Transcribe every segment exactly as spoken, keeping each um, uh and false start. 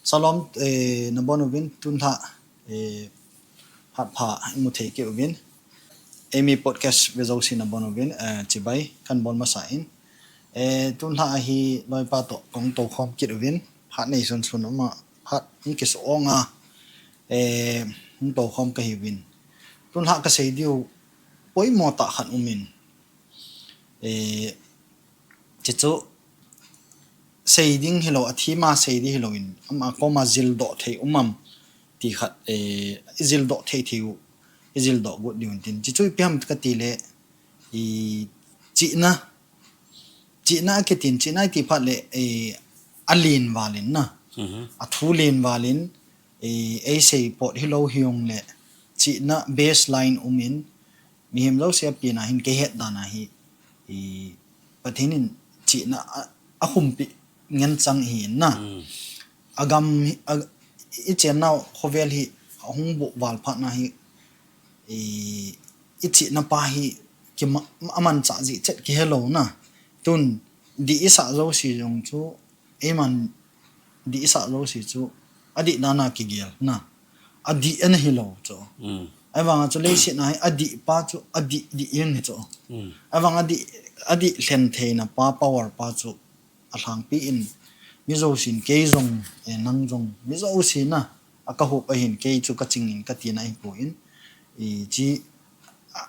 Shalom, eh, nabon uvin, tunlha, eh, phat pha imu thei kit uvin. Eimi podcast ve jouse nabon uvin, eh, chibai, kan bol masa in. Eh, tunlha ahi loipa toh kong toukhom kit uvin, phat nei sunsun uma, phat hung kisu onga, eh, hung toukhom kahi uvin. Tunlha kasei diu, poimo tah khat umin. Eh, chuchu, sei ding hilou, athima sei ding hilou in, ama koma jildoh thei um am, ti khat, eh, ijildoh thei thei u, ijildoh got diu tin. Chuchu ipi ham kati le, i chihna, chihna akitin, chihna iti phat le, eh, alen valin na. Mhm. Athu len valin, eh, eisei pot hilou hijongle, chihna baseline umin, mihem jouse a pina hin kei het dan ahi, i Pathen in chihna a, akhumpi ngen chang hi na. Mm. Agam hi, a, i chennau khovel hi ahung buh val phat na hi, i, i chihna pa hi kima, amanchah jeh chet kihelou na. Tun dih isah jouse jong chu, eiman dih isah jouse chu, adih dan a kigel na. Adih ana hilou chu. Mm. Ahivanga chu leiset na hi adih pa chu, adih dih in hi chu. Mm. Ahivanga adih, adih lhen theina pa, power pa chu, alhangpi in, mi jousen kei jong, eh, nang jong, mi jousen a, akahop ahin kei chu kaching in katina ahipoi. I chi, a,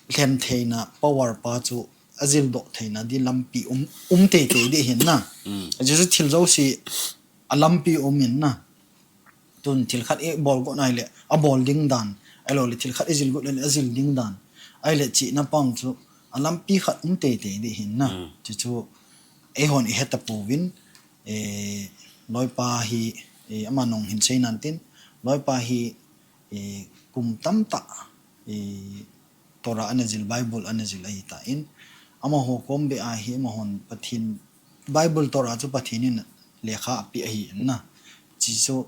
lhen theina power pa chu ajildoh theina di lampi um, um teitei di hin na. Mm. Ajeh chu thil jouse alampi um in na. Tun thil khat ibol got nai le, abol ding dan. Ahilou le thil khat ijil got le, ajil ding dan. Ahile chihna pang chu alampi khat um teitei di hin na. Mm. Chuchu eihon ihet tapouvin, eh, loipa hi, eh, ama nung hin sei nan tin, loipa hi, eh, kum tamtah, eh, Torah ana jil, Bible ana jil ahitan, amaho kom beh ahi, amahon Pathen, Bible Torah chu Pathen in lekha apeh ahi in na. Chuchu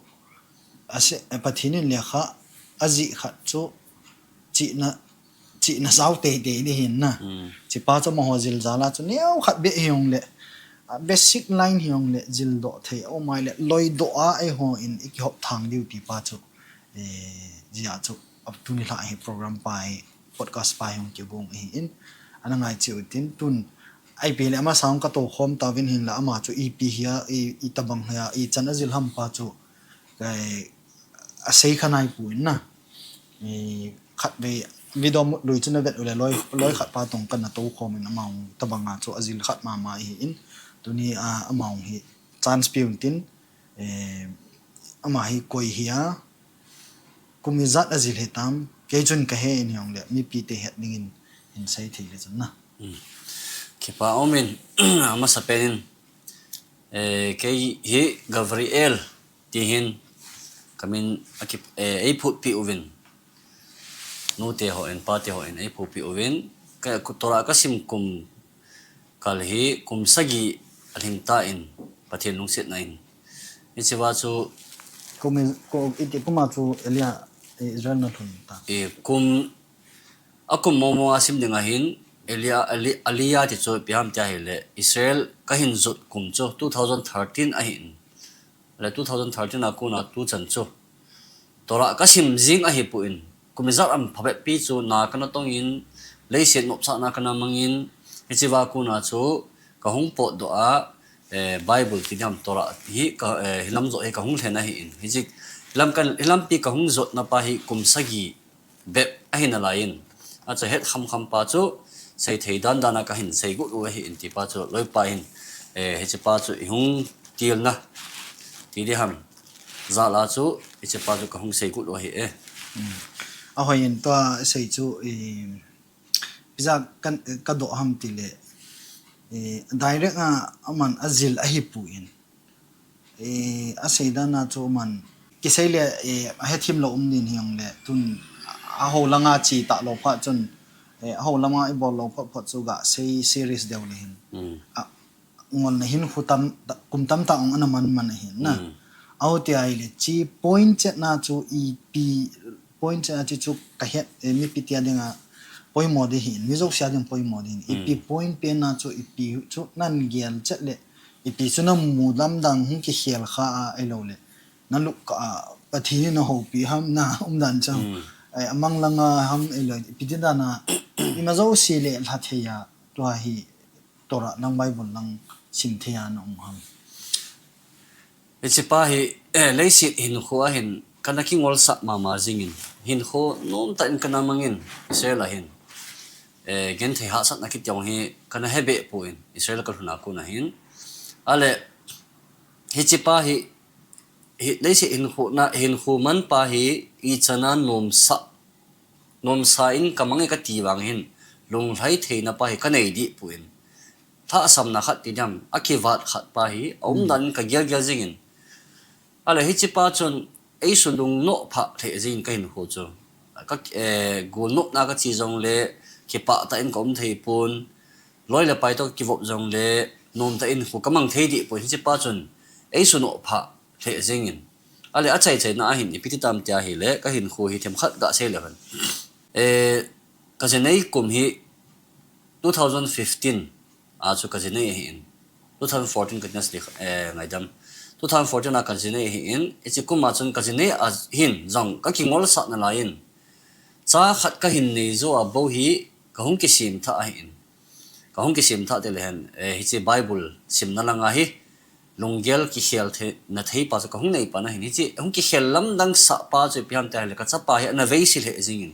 ase, eh, Pathen in lekha ajih khat chu chihna, chihna jao teitei di hin na. Hmm. Chupa chu amaho jil jal a chu neo khat beh hijongle, a basic line hijongle, jildoh thei aum ahile, loidoh a eihon ikihop thang diu ti pa chu, eh, jia chu, ap tuni lha hi program pa hi, podcast pa hi hung kigong ahin, ana ngai cheh utin, tun, ipi le ama sang katoukhom tauvin hinla, ama chu ipi hia, i, itobang hia, ichan ajil ham pa chu, kai, asei kha naipon na. I, khatvei video mut lui chu navet uleh loi, loi khat pa tong kana toukhom in, ama hung tobang a chu ajil khat mama ahin, tuni a, ama hung hi chance pe untin, eh, ama hi koi hia, kum ijat ajil hitam, kei chun kahe in hijongle, mipite het dingin, hin sei thei le chun na. Hmm. Kipa umin, amasapen in, eh, kei hi Gabriel, ti hin, kamin aki, eh, eiphutpi uvin. Nute hon, pate hon, eiphutpi uvin. Ka, Torah kasim kum kal hi, kum sagi alhing tan, Pathen lungsetna in. Hichea chu kum i, ko, iti kum a chu Elia, eh, Israel na lhun ta. Eh, kum, akum momo a sim ding ahin, Elia, Eli, Elia ti chu ipi ham tia ahile, Israel kahin jot kum chu two thousand thirteen ahin. Le two thousand thirteen a kona tuchan chu Torah kasim jing ahipon, kum ijat am phabep pi chu na kana tongin, leiset nopsahna kana mangin, hichea kona chu kahung potdoh a, eh, Bible ti diham Torah hi ka, eh, hilam joh hi kahung lhen ahin. Hiche hilam kan, hilampi kahung jotna pa hi kum sagi bep ahi nalaiyin. Achu het khamkham pa chu, seithei dandan a kahin seigot u ahin ti pa chu, loipa hin, eh, hiche pa chu ihung tilna, ti diham, jal a chu, hiche pa chu kahung seigot u ahi e. Hmm. Ahoi in tua sei chu, i, pija kan, kadoh ham tile, i, direct a aman ajil ahipon. Eh, asei dan a chu aman, kisei le, eh, ahethem lou um din hijongle, tun, aho langa che talou phat chun, eh, aho langa ibol lou phot phot chu gasei serious deu le hin. Mm. A, ngolna hin khu tam, ta, kum tamtah ong ana man man ahin na. Mm. Aho ti ahile, che point chetna chu ipi, point chetna chu chu kahet, eh, mipi tia dinga poimo di hin, mi jouse a ding poimo di hin. Mm. Ipi point penna chu ipi chu nan gel chet le, ipi chu namu lamdang hung kikhel kha a, ahilou le, na luk ka a, Pathen in a houpi ham na umdan chang. Mm. Ai, amang langa ham, eh, lo, ipi ti dan a, ima jouse le lha thei a, tua hi, Torah lang Bible lang sim thei a na um ham. Hiche pa hi, eh, leiset hinkho a hin, kana kingolsah mama jingin, hinkho nomtah in kana mangin, Israel a hin, eh, genthei hahsatna kiti jong hi, kana he beh pon, Israel ka lhun a kon a hin. Ale, hiche pa hi, hi, leiset hinkho na, hinkho man pa hi, ichan a nomsa, nomsa in ka mang e kati vang hin, lunglhai theina pa hi ka nei deh pon. Thahsamna khat ti diam, a kivat khat pa hi, a um dan in ka gel gel jingin. Ale hiche pa chun, eisu lungnoh phah lheh jingin ka hinkho chu. Ka, eh, golnopna ka che jong le, kipah tah in ka um thei pon, loi le pai toh ka kivop jong le, nomtah in hinkho ka mang thei deh pon, hiche pa chun, eisu noh phah lheh jingin. Ale a chai chaina a hin, ipi ti tam tia hile, ka hinkho hi themkhat ga sei le hen. Eh, ka jinei kum hi two thousand fifteen a chu ka jinei ahin. Two thousand fourteen ka jinei, eh, ngaidam. Two thousand fourteen a ka jinei ahin, hiche kum a chun ka jinei a hin, jong ka kingolsah nalai in. Cha khat ka hin nei jou a bou hi, ka hung kisem thah ahin. Ka hung kisem thah te le hen, eh, hiche Bible simna langa hi, lunggel kikhel thei, na thei pa chu ka hung nei pan ahin. Hiche, hung kikhel lamdang sah pa chu ipi ham tia hile ka chapa hi ana veiset lheh jingin.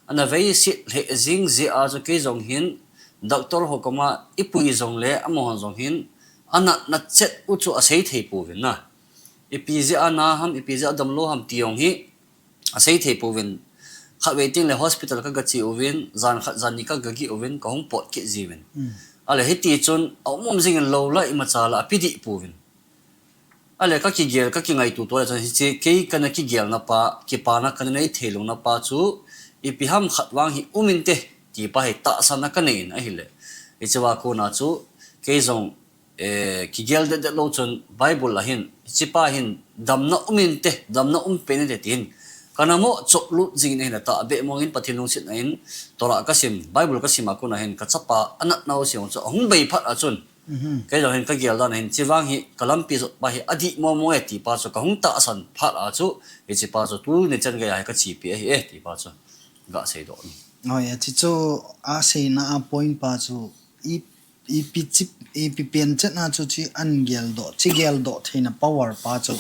Ana veiset lheh jing jeh a chu kei jong hin, doctor ho koma i pui jong le, amahon jong hin, a natna chet u chu a sei thei pouvin na. Ipi jeh a na ham, ipi jeh a damlou ham ti jong hi, a sei thei pouvin. Khatvei teng le hospital ka ga che uvin, jan khat jan ni ka ga gih uvin, ka hung pot kit jiuvin. Mm. Ale hiti chun, a um um jingin lou la imacha la a pe deh pouvin. Ale ka kigel, ka kingaito to le chun hiche, kei kana kigelna pa, kipana kana nei thei lou na pa chu, ipi ham khat vang hi um inte, ti pa hi tahsanna ka nei in ahile. Hiche va kon a chu, kei jong eh, kigel det det lou chun Bible a hin, hiche pa hin, damna um inte, damna um pen inte ti hin. Kana mo chop lut jingin ahin, atahbeh mong in Pathen lungsetna in, Torah ka sim, Bible ka sim a kon a hin, ka chapa a natna u seh chu, a hung bei phat a chun. Mhm. Kei jong hin ka gel dan a hin, hiche vang hi, ka lampi jot pa hi, a dih mong mong e ti pa chu, ka hung tahsan phat a chu, hiche pa chu, tuni chan gei a hi ka chepi ahi e, ti pa chu, ga sei doh ni. Hoi, hiche chu, a seina a point pa chu, i Ipi chi, ipi pen chet na chu chi an gel doh, chi gel doh theina power pa chu.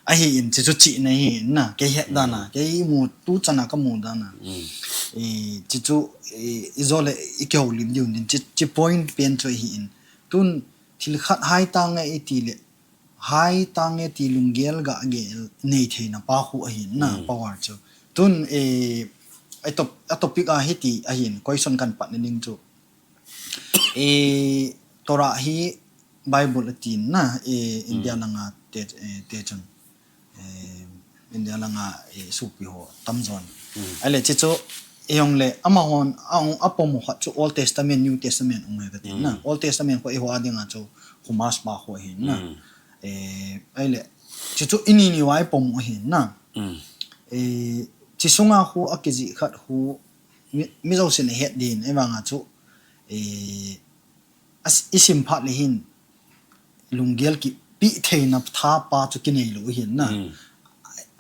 Ahi in chi chu chihna ahi in na, kei het dan a, mm, kei mu tu chan a ka mu dan a. Mm. I, chi chu, i, i jo le i kihoulim diu in chi, chi point pen chu ahi in. Tun thil khat hai tang e i ti le, hai tang e ti lunggel ga gel nei theina pa khu ahi in na, mm, power chu. Tun, i, a top-, a topic a hiti ahi in, question kan pat na ding chu. I, Torah hi Bible a tin na, i, India, mm, langa te, eh, te chun. Eh, India langa, eh, sopi ho tam jon. Mm. Ahile, chi chu, i hong le, amahon, a hong, a pom ho khat chu Old Testament, New Testament hong he ka tin na. Mm. Old Testament ho i ho a dinga chu Chumash pa ho ahi na. Mm. Eh, ahile, chi chu i ni ni vai pom ho ahi na. Mm. Eh, chi sunga ho a kijih khat ho, mi, mi jousen a het din, e vanga chu, eh, a s-, i sim phat le hin, lunggel kipe theina tha pa chu kinei lou hin na. Mm.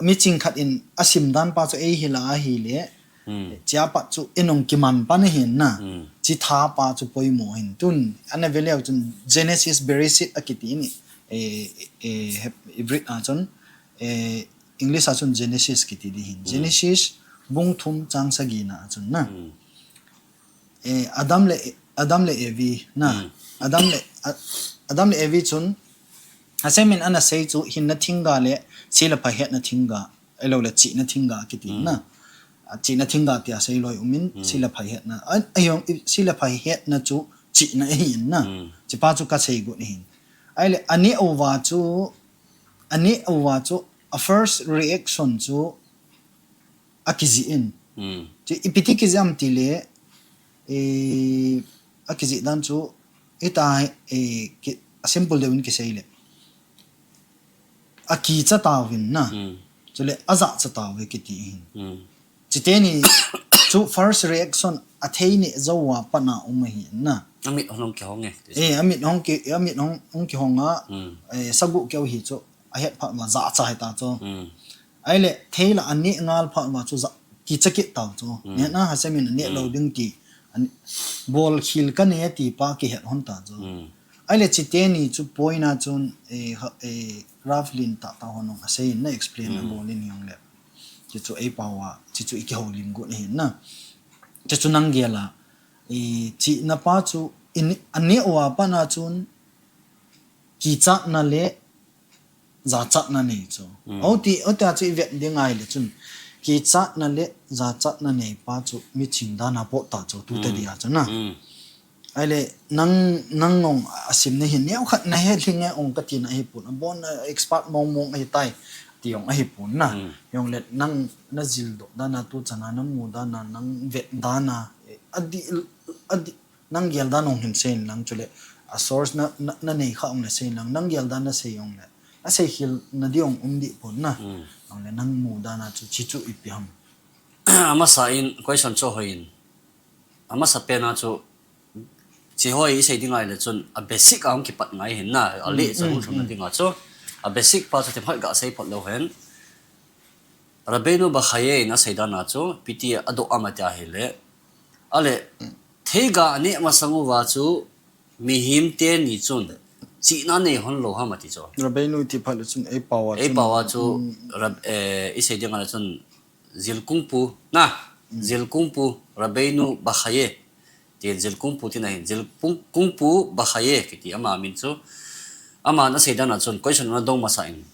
Mi ching khat in a sim dan pa chu ei hi la ahi le, mm, chia pat chu i nung kiman pan ahi na. Mm. Chi tha pa chu poimo hin tun, ana ve leu chun Genesis Bereshit a kiti ni, eh, eh, Heb-, Hebrew a chun, eh, English a chun Genesis kiti di hin. Mm. Genesis bung thum chang sagi na a chun na. Mm. Eh, Adam le, Adam le Evi, na. Mm. Adam le, A-, Adam le Evi chun, a semin ana sei chu hinna thingga le, se le phai hetna thingga, elo le chihna thingga kiti, mm, na. A chihna thingga tia sei loi umin, mm, se le phai hetna. A, a yong, i, se le phai hetna chu chihna ahi in na. Mm. Chi pa chu ka sei got ahin. Ahile, ani uva chu, ani uva chu, a first reaction chu, a kijih in. Mm. Chu ipi ti kijih am ti le, eh, a kijih dan chu, hita, eh, ki, a simple deu in kisei le. A kicha tauvin na. Mm. Chule a jahcha tauve kiti hin. Mm. Chite ni chu first reaction a thei ni jou a pat na um ahi na. A mit hong kihong e. Eh, a mit hong ki, a mit hong, hong kihong a, mm, eh, sagu keu hi chu. ahet phat uva jacha hita chu. Ahile thei la aneh ngal phat uva chu kicha kit tau chu. Nehna Hashem in aneh lou ding ti, bol khel kanei ati pa kihet hon ta chu. Ahile chiteni chu point a chun Rav lin tahtah hon hung asei in, na explain abol in jongle, chuchu eipao a chuchu ikihoulim got ahin na. Chuchu nang gel a, chihna pa chu aneh uva pat a chun kichatna le jachatna nei chu. Oti, oti a chu ivet ding ahile chun, kichatna le jachatna nei pa chu miching dan a pot ta chu, tu tadi a chu na. Ahile nang, nang jong asim na hin neokhat nahet lhing e jong katina ahipon, abon a expert mong mong ahitai ti jong ahipon na. Jongle nang najildoh dan a, tuchan a namu dan a, nang vet dan a, adih, adih, nang gel dan jong hin seiin lang, chule a source na, nanei kha jongle seiin lang, nang gel dan nasei jongle, asei khel nadi jong um dih pon na. Jongle nang mu dan a chu chuchu ipi ham? Amasa in question chu hoi in, amasa pen a chu chi hoi isei ding ahile chun a basic a hung kipat ngai hin na, ale cha hung thum na ding a chu a basic pa chu themkhat gasei phot leu hen. Rabbeinu Bachaye in asei dan a chu ipi ti adoh ham ati ahile, ale theiga aneh masang uva chu mihem teni chun chihna nei hon lou ham ati chu. Rabbeinu ti phat le chun eipao a chun, eipao a chu isei ding ahile chun zilkungpu na, zilkungpu Rabbeinu Bachaye, tin zilkungpu tina hin, zilkungpu Bachaye kiti ama min chu, aman asei dan a chun question ana dong masa in,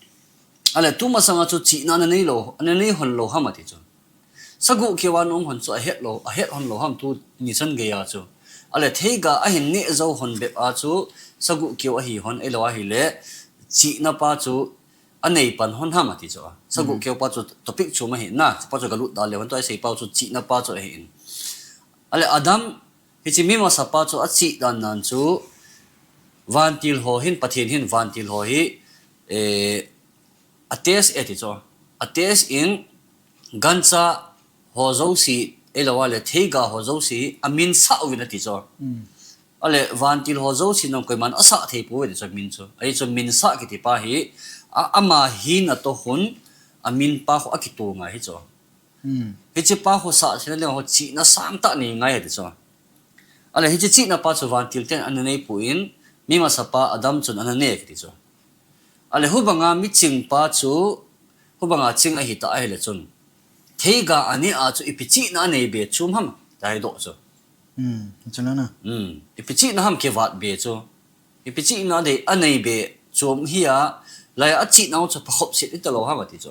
ale tu masang a chu chihna ananei lou, ananei hon lou ham ati chu. Saguh keu a ana um hon chu ahet lou, ahet hon lou ham tuni chan gei a chu? Ale theiga ahin neh jou hon bep a chu saguh keu ahi hon, ahilou ahile chihna pa chu anei pan hon ham ati chu. Saguh keu pa chu topic chom ahi na, chupa chu galut da leu hen, tua isei pau chu chihna pa chu ahin. Ale Adam, hiche mi masa pa chu achih dan nan chu vantil ho hin, Pathen hin vantil ho hi a test e ti chu. A test in gancha ho jouse, ahilou ahile theiga ho jouse aminsah uvin ati chu. Ale vantil ho jouse nang koiman asah thei pouve ti chu, min chu. Ahi chu minsah kiti pa hi ama hina toh khun amin pa khu akitu ngai hi chu. Hiche pa khu sah theina le ho chihna sangtah nei ngai ati chu. Ale hiche chihna pa chu vantil ten ana neipoi, mi masa pa Adam chun ana nei kiti chu. Ale hubanga miching pa chu, hubanga ching ahita ahile chun, theiga aneh a chu ipi chihna anei be chom ham, tia hi doh chu. Ipi chihna ham kivat be chu. Ipi chihna anei be chom hi a, lai a chihna chu phakhop set hita lou ham ati chu.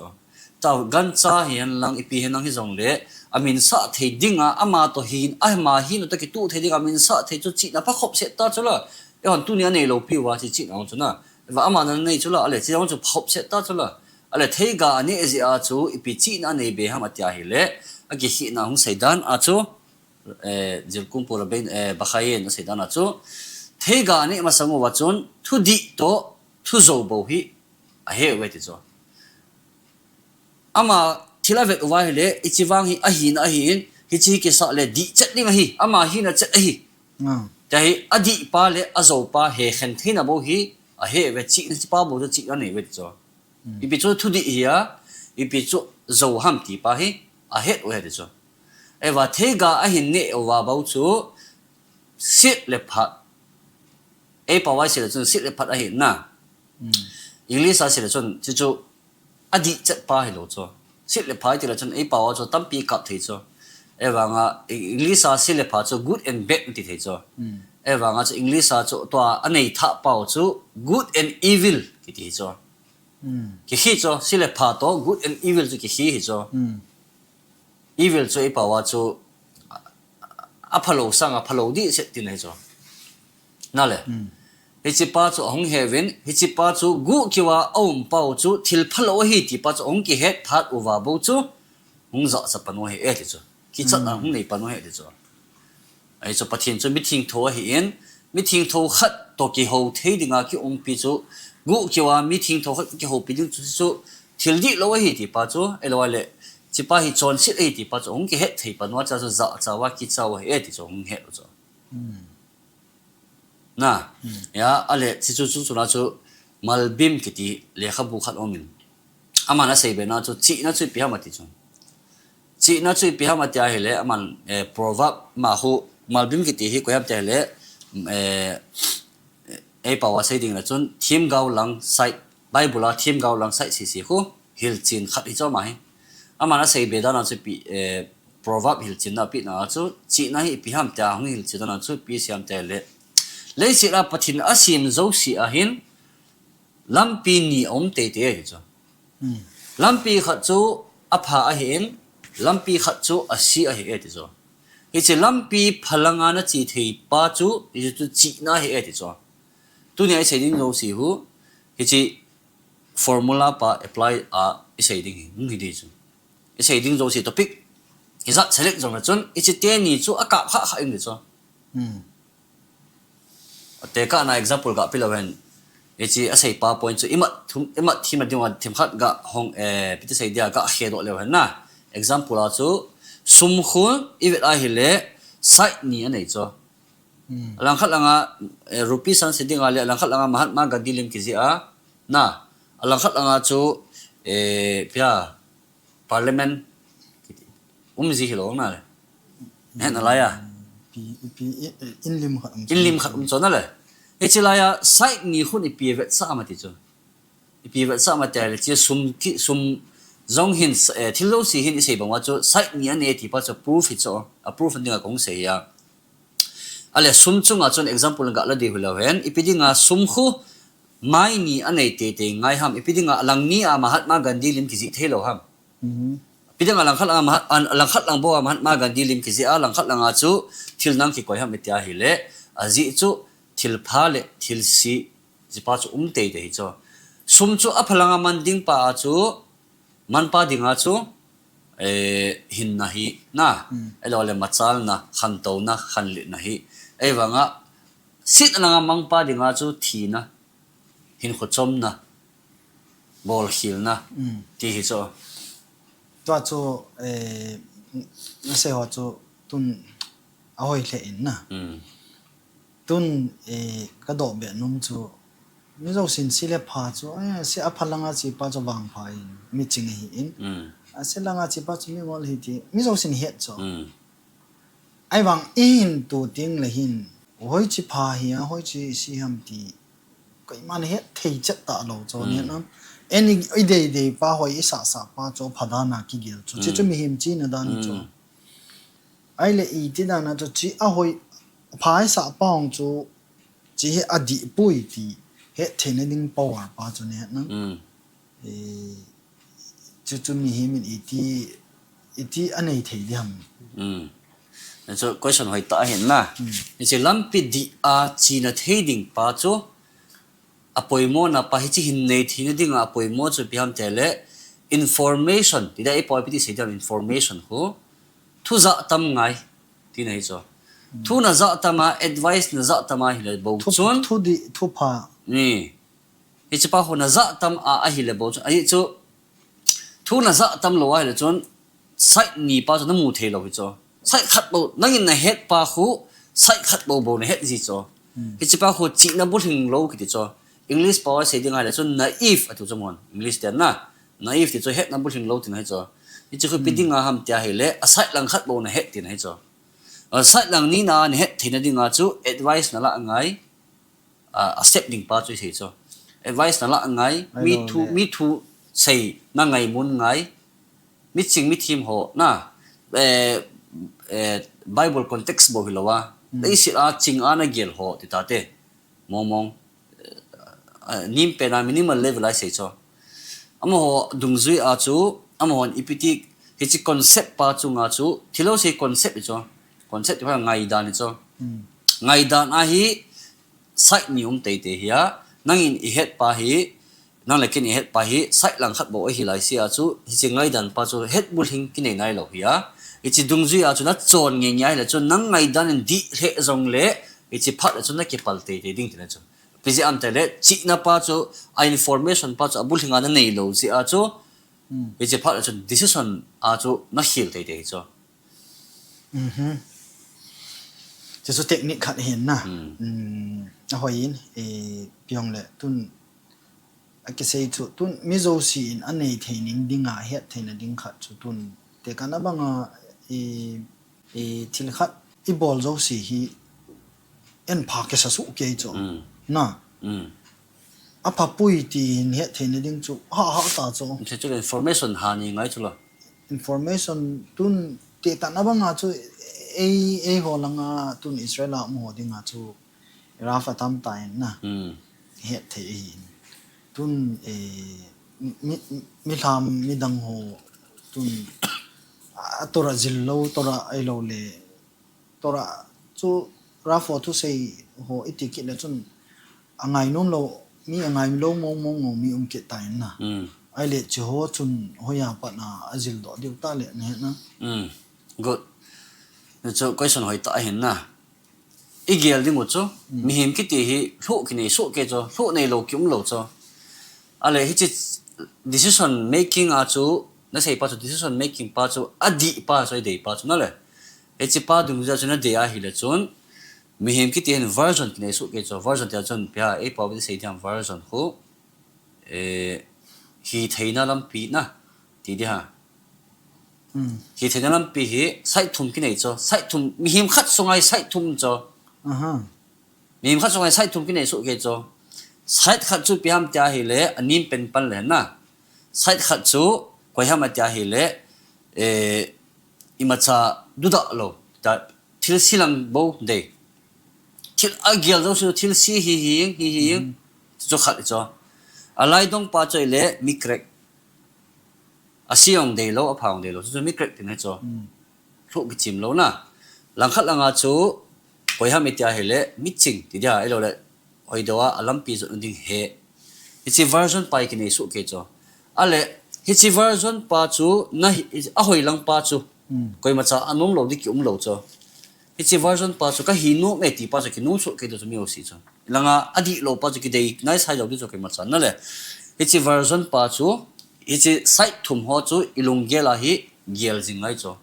Tua gancha hihen lang, ipi hihen lang hijongle, aminsah thei dinga, ama toh hin, ama hina toh kituh thei dinga aminsah thei chu chihna phakhop set ta chu la. Eihon tuni anei lou piuva hiche chihna chu na, aman ana nei chu la, ale hiche chu phakhop set ta chu la. Ale theiga aneh jeh a chu ipi chihna anei be ham ati ahile, akikhehna hung sei dan a chu, zilkungpu Rabbeinu Bachaye in asei dan a chu, theiga aneh masang uva chun thudih toh thujou bou hi ahe uve ti chu. Ama thil avet uva ahile, hiche vang hi ahina ahin, hiche hi kisah le dih chet ding ahi, ama hina chet ahi, tia hi adih pa le ajou pa hekhen theina bou hi ahe uve, chihna pa bou chu chihna anei uve ti chu. Ipi chu thudih hi a, ipi chu jou ham ti pa hi ahet uve ti chu. Ahivang theiga ahin neh uva bou chu sit le phat, eipao a isei le chun sit le phat ahi na. English a isei le chun chuchu adih chet pa hilou chu. Sit le phat itile chun eipao a chu tampi kap thei chu. Ahivanga English a sit le phat chu good and bad ti thei chu. Ahivanga chu English a chu tua anei thah pau chu good and evil kiti hi chu. Kikhe chu, sit le phat toh good and evil chu kikhe hi chu. Evil chu eipao a chu aphalou sanga phalou dih set tina hi chu. Nale, hiche pa chu ahung he uvin, hiche pa chu guhkeu a aum pau chu thil phalou ahi ti pa chu ahung kihet phat uva bou chu hung jachat pan u ahi e ti chu. Kichatna hung nei pan u ahi ti chu. Ahi chu Pathen chu mithengtho ahin, mithengtho khat toh kihou thei dinga kiumpi chu, guhkeu a mithengtho khat kihoupi ding chu, chu thil dihlou ahi ti pa chu, ahilou le, hiche pa hi chonset ahi ti pa chu hung kihet thei pan uva chu jachat uva kicha u ahi e ti chu hung het u chu. Na, ahile, hiche chu, chu, chu na chu, Malbim kiti lekhabu khat aumin, aman asei bena chu chihna chu ipi ham ati chu. Chihna chu ipi ham ati ahile, aman, eh, proverb ma khu, Malbim kiti hi koi ham ati ahile, eh, ei pao a sei ding le chun, themgao lang side, Bible a themgao lang side sisi khu, hilchen khat hi chu ama hi. Aman asei be dan a chu ipi, eh, proverb hilchenna apehna a chu, chihna hi ipi ham tia hung hilchen dan a chu ipi asei ham ati ahile, leiset a Pathen asem jouse ahin, lampi ni aum teitei ahi chu. Hmm. Lampi khat chu apha ahin, lampi khat chu ase ahi e ti chu. Hiche lampi phalanga nache thei pa chu, hiche chu chihna ahi e ti chu. Tunia isei ding jouse khu, hiche formula pa apply a isei ding hi, hung hi ding chu. Isei ding jouse topic ijat select jong le chun, hiche teni chu akap kha kha in ti chu. Hmm. Tekahna example ga pe leu hen. Hiche asei pa point chu imat thum, imat themna dinga themkhat ga hong, eh, ipi ti sei dia ga khedoh leu hen na. Example a chu sum khu ivet ahile side ni anei chu. Hmm. Alangkhat langa, eh, rupee san sei dinga le, alangkhat langa Mahatma Gandhi lim kijih a. Na, alangkhat langa chu, eh, ipi ham, Parliament kiti. Um ji hilou na le. Hetna laiya. Ipi, ipi, i, i, in lim khat um. In lim khat um chu na le. Hiche laiya side ni khun ipi vetsah ham ati chu. Ipi vetsah ham ati le, hiche sum ki, sum jong hin, eh, thil jouse hin isei bang uva chu side ni anei ti pa chu proof hi chu. A proof dinga kahung sei a. Ale, sum chunga chun example ga la ding hilou hen. Ipi dinga sum khu mai ni anei teitei ngai ham. Ipi dinga alang ni a Mahatma Gandhi lim kijih thei lou ham. Mhm. Ipi dinga alangkhat langa Maha-, an-, alangkhat lang bou a Mahatma Gandhi lim kijih a, alangkhat langa chu thil dang kikoi ham iti ahile, ajeh chu thil pha le thil se, hiche pa chu um teitei hi chu. Sum chu aphalanga man ding pa a chu, man pa dinga chu, eh, hinna hi na, hmm, ahilou le machalna, khantouna, khanlitna hi. Ahivanga, setna langa mang pa dinga chu thina, hinkho chomna, bolkhelna, hmm, ti hi chu. Tua chu, eh, nasei ho chu tun ahoi lheh in na. Hmm. Tun, eh, kadoh be nom chu, mi jousen se le pha chu, eh, se apha langa che pa chu vangpha in, miching ahi in. Mm. Ase langa che pa chu mingol ahi ti, mi jousen het chu. Mm. Ahivang ihin tu teng le hin, hoiche pha hi a, hoiche se ham ti, koiman het thei chet talou chu, mm, ni na. Eni, ideidei pa hoi isah sah pa chu, pha dan a kigel chu. Che chu, mm, mihem chihna dan chu. Mm. Ahile iti dan a chu, che ahoi, pha isah pa hung chu, che hi adih poi ti, het theina ding power pa chu ni na. Mm. Eh, chu chu mihem in iti, iti anei thei ding ham. Mm. Chu question hoitah ahin na. Mm. Hiche lampi dih a chena thei ding pa chu, apoimona pa hiche hin nei theina dinga apoimo chu ipi ham tia le, information, ti dia ipi ti sei dia information khu, thu jah tam ngai, tina hi chu. Mm. Thu najah tam a, advice najah tam a hile bou chun. Thu, thu dih, thu pha. Ni. Hiche pa khu najah tam a ahile bou chun. Ahi chu, thu najah tam lou ahile chun, side ni pa chu namu thei lou hi chu. Side khat bou, nangin nahet pa khu, side khat bou bou nahet ji chu. Hmm. Hiche pa khu chihna bulhing lou kiti chu. English pao a sei ding ahile chun naive ati chu mon. English te na. Naive ti chu hetna bulhing lou tina hi chu. Hiche khu ipi dinga ham tia hile, a side lang khat bou nahet tina hi chu. A side lang ni na nahet theina dinga chu advice nalah ngai. A, a step ding pa chu isei chu. Advice nalah ngai, mi thu, mi thu sei nangaimun ngai, miching mithem ho, na, eh, eh, Bible context bou hilou a, leiset a ching a nagel ho, ti tate, mong mong, eh, nim pen a minimal level a isei chu. Amaho dungjui a chu, amahon ipi ti, hiche concept pa chunga chu, thilou sei concept hi chu, concept ti pa ngaidan hi chu. Ngaidan a hi, side ni um teitei hi a, nangin ihet pa hi, nang le ken ihet pa hi, side lang khat bou ahi lai se a chu, hiche ngaidan pa chu, het bulhing kinei nailou hi a, hiche dungjui a chu, nachon nge nge ahile chu, nang ngaidan in dih lheh jong le, hiche phat le chu, nakipal teitei ding tina chu. Ipi jeh ham tia le, chihna pa chu, a information pa chu, abulhing a nanei lou jeh a chu, hiche phat le chu, decision a chu, nakhel teitei hi chu. Mhm. Chu chu technique khat ahin na. Hmm. Hmm, ahoi in, eh, ipi hung le tun Akisei chu tun mi jouse in anei thei ning dinga het theina ding khat chu tun tekahna banga i, i thil khat i bol jouse hi en pha kisa suh kei chu. Mm. Na. Mm. A pha pui ti hin het theina ding chu ha ha ta chu. Hiche chu information ha ni ngai chu la. Information tun tekahna banga chu ei, eiho langa tun Israel a um ho dinga chu rough atam ta in na. Mm. Het thei ahi in. Tun, eh, mi, mi, mi lham, mi dang ho, tun, a, Torah jil lou, Torah ahilou le, Torah chu rough ho thusei ho i ti kit le chun, angai nom lou, mi angai lou mong mong ho mi um kit ta in na. Mm. Ahile, hiche ho chun, hoiya pat a, ajil doh diu ta le, na het na. Mm. Good. Hichu question hoi ta ahin na. I gel ding u chu, mm, mihem kiti hi lhuh kinei suh kei chu, lhuh nei lou ki um lou chu. Ahile hiche decision making a chu, na sei pa chu decision making pa chu, adih pa chu, i dei pa chu na le. Hiche pa dungjuia chu na dei ahile chun, mihem kiti hin version kinei suh kei chu, version tia chun pia, ei pa vin sei diam version khu, eh, hitheina lampi na, ti di ha. Hmm. Hitheina lampi hi side thum kinei chu, side thum, mihem khat sunga hi side thum chu. Aha. Mihem khat sunga hi side thum kinei suh kei chu. Side khat chu ipi ham tia ahile, anem pen pan le na. Side khat chu, koi ham tia ahile, eh, imacha dudah lou. Ta, thil silang bou dei. Thil agel jouse, thil si hi hi, hi hi. Hmm. Chu khat chu. Alaidong pa chu ahile, mi crack. Asi jong dei lou, apha jong dei lou. Chu mi crack ti na chu. Hmm. Lhuh kichim lou na. Langkhat langa chu, koi ham tia ahile, mi ching, ti dia, ahilou le, hoi dou a, alampi jot na ding he. Hiche version pa hi kinei suh kei chu. Ahile, hiche version pa chu, na hi, ahoi lang pa chu. Hmm. Koimacha anom lou di ki um lou chu. Hiche version pa chu ka hi nom e ti pa chu kinom suh kei di chu mi jouse chu. Langa adih lou pa chu kidei nai sai lou di chu koimacha na le. Hiche version pa chu, hiche side thum ho chu i lunggel a hi gel jing ngai chu.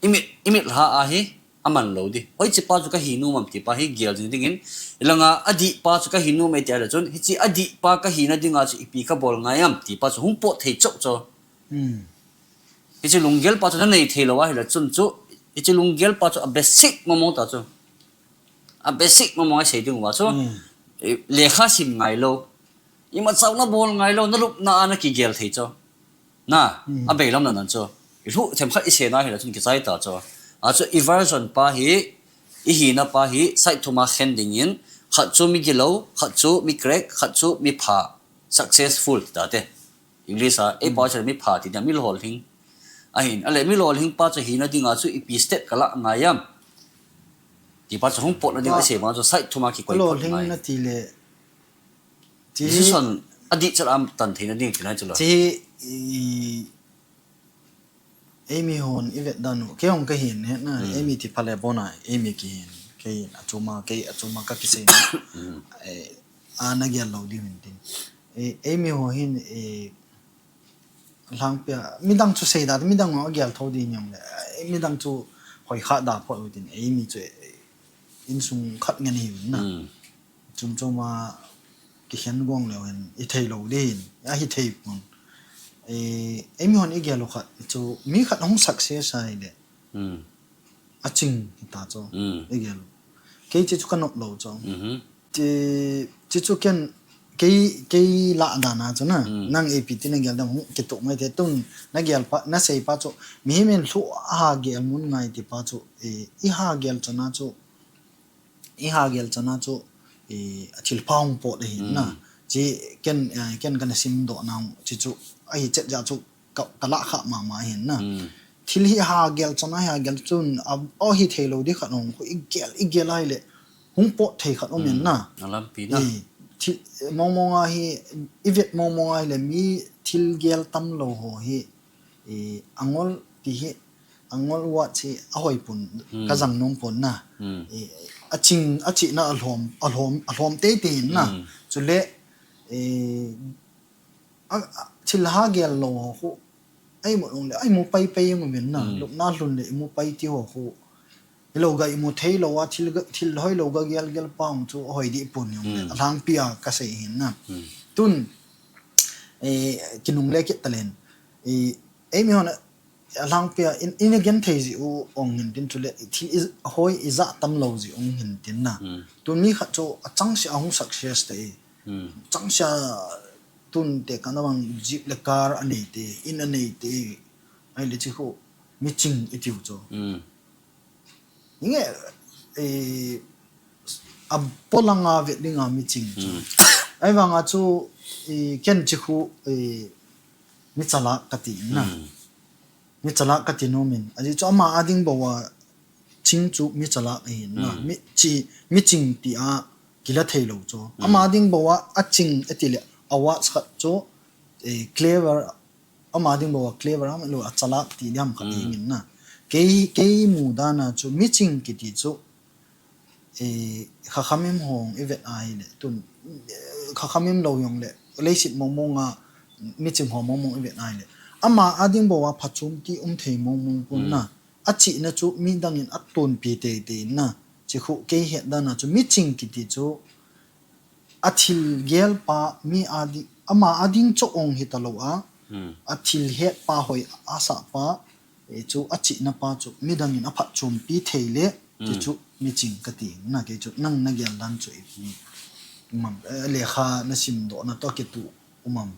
I mit, i mit lha a hi aman lou di. Hoiche pa chu ka hi nom am ti pa hi gel jing dingin. Langa adih pa chu ka hi nom e ti ahile chun, hiche adih pa ka hina dinga chu ipi ka bol ngai am ti pa chu hung pot thei chauh chu. Hmm. Hiche lunggel pa chu na nei thei lou ahile chun chu, hiche lunggel pa chu a basic mong mong ta chu. A basic mong mong a sei ding uva chu. Hmm. Eh, lekha sim ngai lou. Imacha na bol ngai lou, na lupna a na kigel thei chu. Na, hmm, abeilam na nan chu. I lhuh themkhat i sei na ahile chun kichai ta chu. A chu i version pa hi, i hina pa hi, side thum a khen dingin, khat chu mi gilou, khat chu mi crack, khat chu mi pha, successful ti ta te. English a, ei pa chu mi pha ti dia, mi lolhing. Ahin, ahile mi lolhing pa chu hina dinga chu ipi step ka la ngai am. Ti pa chu hung pot na ding a sei ma chu side thum a kikoi pot ngai. Lolhing na ti le. Decision adih chet a tan theina ding ti na chu la. Chi, i, Eimi hon i vet dan u, kei hong ka hin, he na, hmm, Eimi ti pha le bon a, Eimi kihin, kei hin, achuma, kei achuma ka kisei na. Hmm. Eh, a na gel lou diu hin tin. Eh, Eimi ho hin, eh, lhangpia, midang chu sei da, midang ho gel tho di nyong le, eh, midang chu hoi kha da pho u tin, Eimi chu, eh, insung khat ngen hi na. Hmm. Chom chom a kikhen gong leu hen, i thei lou din, ahi thei pon. Eh, eimi hon i gel u khat, chu mi khat hung success ahile. Hmm. Aching hita chu, hmm, i gel u. Kei chu chu ka nop lou chu. Mhm. Chi, chi chu ken, kei, kei lah dan a chu na, hmm, nang ipi ti na gel dan hung kituh mai te tun, na gel pa, na sei pa chu, mihem in lhuh a ha gel mun ngai ti pa chu, eh, i ha gel chana chu, i ha gel chana chu, i, a thil pha hung pot ahi na. Hmm. Chi ken, eh, ken kana sim doh na, chi chu, ahi chet ja chu, ka, ka lah kha mama ahi na. Hmm. Thil hi ha gel chana, ha gel chun, a, ahi thei lou di khat hung, khu i gel, i gel ahile, hung pot thei khat um in na. Hmm. A lampi na. I, thil, mong mong a hi, i vet mong mong ahile, mi thil gel tam lou ho hi, i, angol ti hi, angol uva chi a hoi pon, hmm, ka jang nom pon na. Hmm. I, aching, achihna alhom, alhom, alhom tei tei in na. Hmm. Chule, i, a, a, thil ha gel lou ho khu, ai mu lung le, ai mu pai pai mu men na. Hmm. Lupna lhun le, i mu pai ti ho khu. Hilou ga i mu thei lou a, thil ga, thil hoi lou ga gel gel pa hung chu, hoi di pon hung le. Hmm. Alhangpi a ka sei hin na. Hmm. Tun, eh, kinungle kit talen. Eh, eimi hon, alhangpia, in, in again thei ji u ong hin tin chule, thil i, hoi ija tam lo ji ong hin tin na. Hmm. Tun mi khat chu achang sia ahung success te. Hmm. Chang sia tun te kana bang jeep le car anei te, in anei te. Ai le chi khu, mi ching i tiu chu. Hmm. Inge, eh, a polanga vet dinga mi ching chu. Hmm. Ai vanga chu, eh, ken chi khu, eh, mi chalak ka ti na. Hmm. Mi chalak ka ti nomin. Aji chu ama ading bou a ching chu mi chalak ahi na. Hmm. Mi chi, mi ching ti a kila thei lo chu. Hmm. Ama ading bou a, a ching e ti le a words khat chu, eh, clever, ama ding bou a clever ham lo a chalak ti diam kha. Hmm. Ding in na. Kei, kei mu dan a chu mi ching kiti chu, eh, kha khamim hong i vet a hi le tun, eh, kha khamim lo yong le leisit mong mong a mi ching ho mong mong i vet a hi le. Ama ading bou a phachom ti um thei mong mong pun na. Hmm. A chihna chu mi dang in a tunpi tei tei na. Chi khu kei het dan a chu mi ching kiti chu a thil gel pa mi ading, ama ading chu ong hi ta lo a, Hmm. a thil het pa hoi a sa pa, eh, chu a chihna pa chu mi dang in a phachom pi thei le, Hmm. chu mi ching ka ti na kei chu nang na gel dan chu i, i, mam, eh, lekha na sim do na to ke tu umam.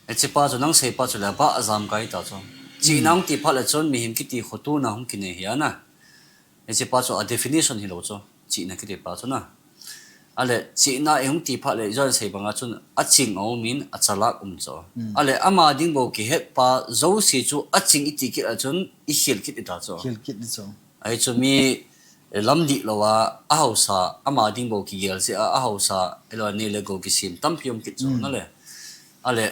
E chi pa chu nang sei pa chu le ba a jam kai ta chu. Chihna Hmm. hung ti pha le chun mihem kiti khotu na hung kinei hi a na. Hiche pa chu a definition hi lo chu. Chihna kiti pa chu na. Ale, chihna i hung ti pha le, i jon sei banga chun, a ching a um in, a chalak um chu. Hmm. Ale, ama ding bou kihet pa, jouse chu, a ching i ti kit a chun, i khel kit i ta chu. Khel kit i chu. Ai chu mi, eh, lam dih lo a, a hausa, ama ding bou kigel se a, a hausa, elo nei le gou kisem, tampi um kit chu, Hmm. na le. Ale,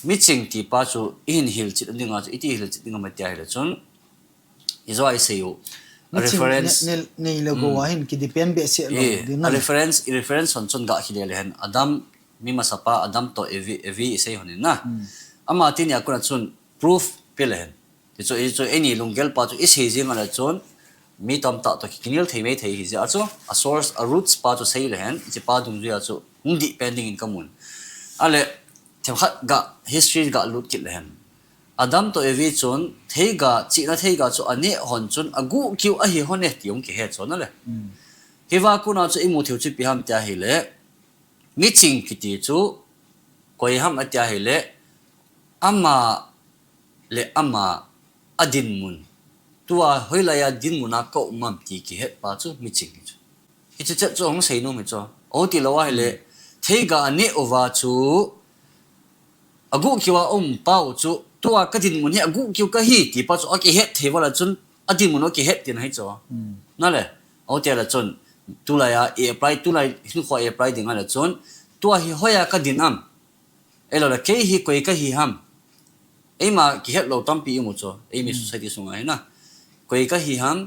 mi ching ti pa chu, i hin hil chit ding a chu, i ti hil chit ding a ma tia hil chun, i jo i sei u. Mi ching reference. Ne, ne, nei le gou a Hmm. hin ki depend be se lo Ye, ding a na. reference, i reference hon chun ga khi le le hen. Adam, mi masa pa, Adam to Evi, Evi i sei hon in na. Hmm. Ama ti ni a kun a chun proof pe le hen. Ti chu, i chu, ei ni lunggel pa chu, i sei jing a le chun, mi tam ta to ki kinel thei mai thei hi jia chu, a source, a roots pa chu sei le hen, i chi pa dung jia chu, hung dih pen ding in ka mun. Ale, themkhat ga, history ga lut kit le hen. Adam to Evi chun, theiga, chihna theiga chu a neh hon chun, a guh kiu a hi hon e ti hung kihe chun a le. Hmm. Hi va kun a chu i mu thei u chu ipi ham tia hi le, mi ching kiti chu, koi ham a tia hi le, ama le ama a dinmun. Tua hoilai a dinmun a ka um am ti kihet pa chu mi ching hi chu. Hiche chet chu hung sei nom hi chu. O ti lo a hi le, Hmm. theiga a neh uva chu, a guh kiu a um pa u chu, tua ka dinmun hi a guh kiu ka hi ti pa chu, a kihet thei vala chun, a dinmun a kihet ti na hi chu. Hmm. Na le, o ti la chun, tulai a, i apply, tulai hin kho i apply ding a la chun, tua hi hoiya ka din am. Elo le, kei hi koi ka hi ham. Eima kihet lo tampi i mu chu, eimi Hmm. society sunga hi na. Koi ka hi ham,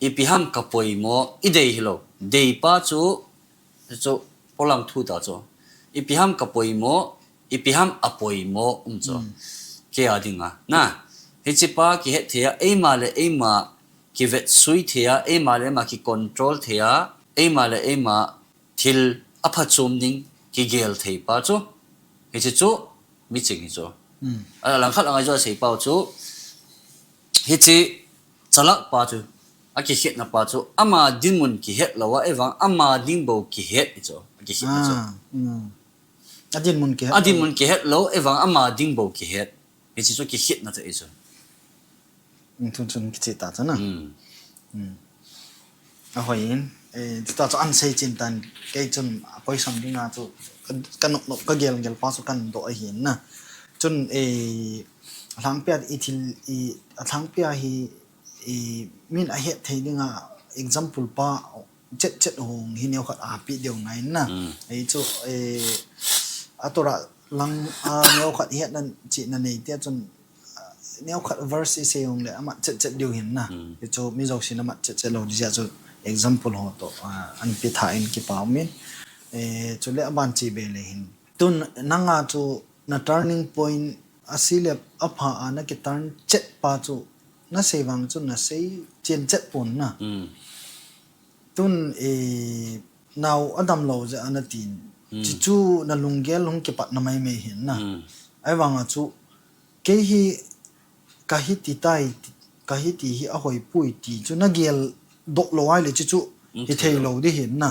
ipi ham ka poimo, i dei hi lo. Dei pa chu, chu polang thu ta chu. Ipi ham ka poimo, ipi ham a poimo, um chu. Hmm. Kei a ding a. Na, hiche pa kihet thei a, eima le eima kivet sui thei a, eima le eima ki control thei a, eima le eima thil a phachom ding kigel thei pa chu. Hiche chu, mi ching hi chu. Hmm. A langkhat a ngai jo sei pa u chu. Hiche chalak pa chu. A kikhetna pa chu. Ama dinmun kihet lo a, evang ama ding bou kihet hi chu. A kikhetna chu. Ah, hmm. A dinmun kihet A dinmun kihet lo, evang ama ding bou kihet. Hiche chu kikhetna chu hi chu. Chun chun kicheh ta chu na. Hmm. Hmm. Ahoi in, eh, chuta chu an sei chen tan, kei chun a question ding a chu ka, ka nok nok ka gel gel pa chu kan do ahi na. Chun, eh, alhangpia i thil i, alhangpia hi, i, min a het thei ding a example pa chet chet hung hi neo khat a pi deu ngai na. Hmm. Ei chu, eh, a tora lang a neo khat het nan chi na nei tia chun, neo khat verse i sei hung le, amat chet chet diu hin na. Hmm. Hichu mi jousen amat chet chet lo ding jeh a chu example ho to, ah, an pe tha in kipa um in. Eh, chule aban chi be le hin. Tun nanga chu na turning point a si le a pha a na ki turn chet pa chu na sei vang chu na sei chen chet pon na. Hmm. Tun, eh, nao a dam lo jeh a na tin. Chi chu na lunggel hung kipatna maimai hin na. Ahivanga chu kei hi ka hiti tai, ka hiti hi ahoipoi ti chu na geldoh lou ahile chi chu hithei lou ding hin na.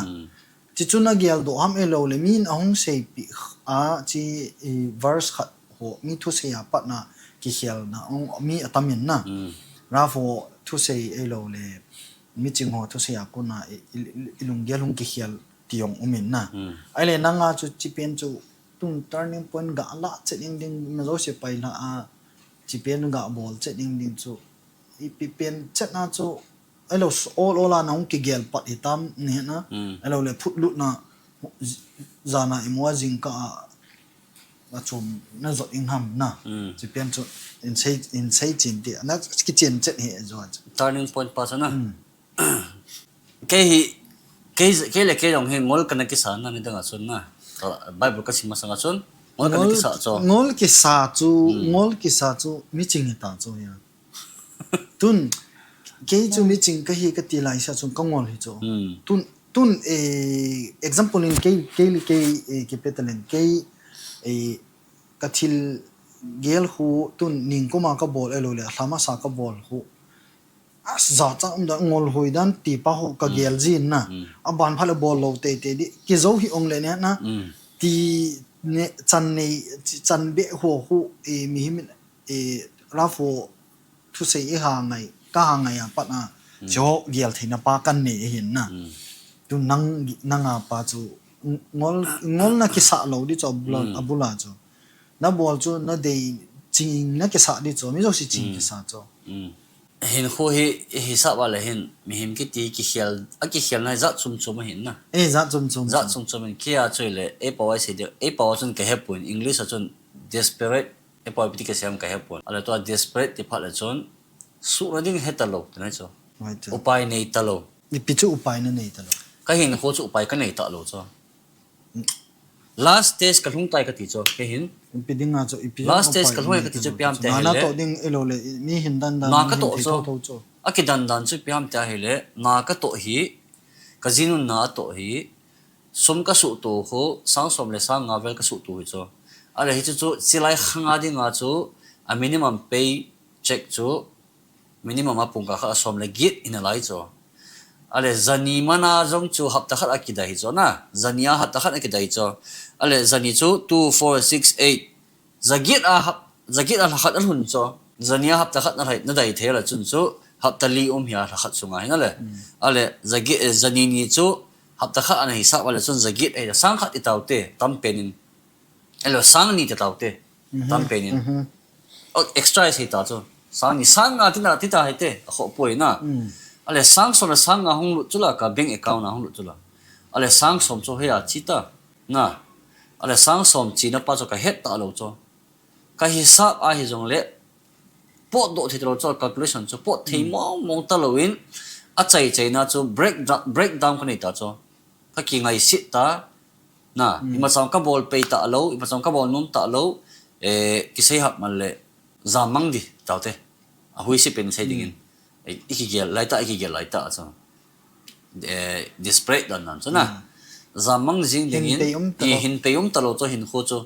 Chi chu na geldoh ham, ahilou le min ahung seipeh a, chi verse khat ho mi thusei a patna kikhelna mi atam in na. Raf ho thusei ahilou le miching ho thusei a kona i lunggel hung kikhel ti jong um in na. Ahile nanga chu chi pen chu tun turning point ga lah chet ding ding, mi jouse pailha a chi pen ga bol chet ding ding chu ipi pen chet na chu, ahilou ol ol a na hung kigel pat hitam ni na. Ahilou le phutlutna jana imu a jingkah a achom na jot ding ham na. Chi pen chu in sei, in sei chen ti na, kichen chet hi jo. Turning point pa chu na. Kei hi, kei le kei jong hi ngol kana kisa na, nidang a chun na. Bible kasim masang a chun ngol kana kisa chu. Ngol kisa chu, ngol kisa chu miching hita chu ya. Tun kei chu miching kahi kati laisa chun ka ngol hi chu. Tun, tun example in kei, kei le kei kipe talen, kei ka thil gel khu tun ningkuma kabol ahilou le lha masa kabol khu ajachat umdan, ngol hoi dan ti pa khu kagel jin na. Aban phat le bol lou teitei ding, kijou hi ong le ne na. Ti ne, chan nei, chan beh ho khu mihem in, Raf ho thusei iha ngai, kaha ngai a pat a, chu gel theina pa kanei ahin na. Tun nang, nanga pa chu ngol, ngol na kisa lou ding chu abul a chu. Na bol chu na dei, ching na kisa ding chu, mi jouse ching kisa chu. Hinkho hi ihisap a le hin mihem kiti kikhel, akikhelna jat chom chom ahin na. Jat chom chom in kei a chu le, eipao a sei ding, eipao a chun kahepon, English a chun desperate, eipao ipi ti kasei ham kahepon. Ahile tua desperate ti phat le chun suhna ding hetalou tina chu. Upai nei talou. Ipi chu upai na nei talou? Kahinkho chu upai kanei talou chu. Last stage kalhung tai kati chu, kei hin. Last stage kalhung tai kati chu ipi ham ti ahile, na katoh chu, akidan dan chu ipi ham ti ahile, na katoh hi, kajinun na atoh hi, sum kasuhto khu sang som le sang nga vel kasuhto hi chu. Ahile hichu chu chilai khanga dinga chu a minimum pay check chu minimum a pungkah khat a som le get hinalai chu. Ahile jani mana jong chu hapta khat akidai hi chu na. Jani a hapta khat akidai hi chu. Ahile jani chu two, four, six, eight. Jaget a hap, jaget a lhakhat alhun chu. Jani a hapta khat nadai thei le chun chu hapta li um hi a lhakhat sunga hin ale. Ale jaget, jani ni chu hapta khat ana hisap a le chun jaget ahi, sang khat itaute, tampen in. Elo sang ni itaute, tampen in. Extra isei ta chu. Sang ni, sang nga tina, tita hite, akhoh poi na. Ale sang som le sang nga hung lut chu la, ka bank account a hung lut chu la. Ale sang som chu hia chita. Na. Ale sang som china pa chu kahet talou chu. Kahisap ahi jongle potdoh thei talou chu, calculation chu pot thei mong mong talou in, achai chaina chu break, breakdown kanei ta chu. Kakingaiset ta. Na, imacha kabol pei talou, imacha kabol nom talou, eh, kisei hap man le, jamang di, taute. Ahuise pen sei dingin. Eh, ikigel laita, ikigel laita chu. Eh, desperate dan dan chu na. Jamang jing dingin, hin pei um talou chu, hinkho chu.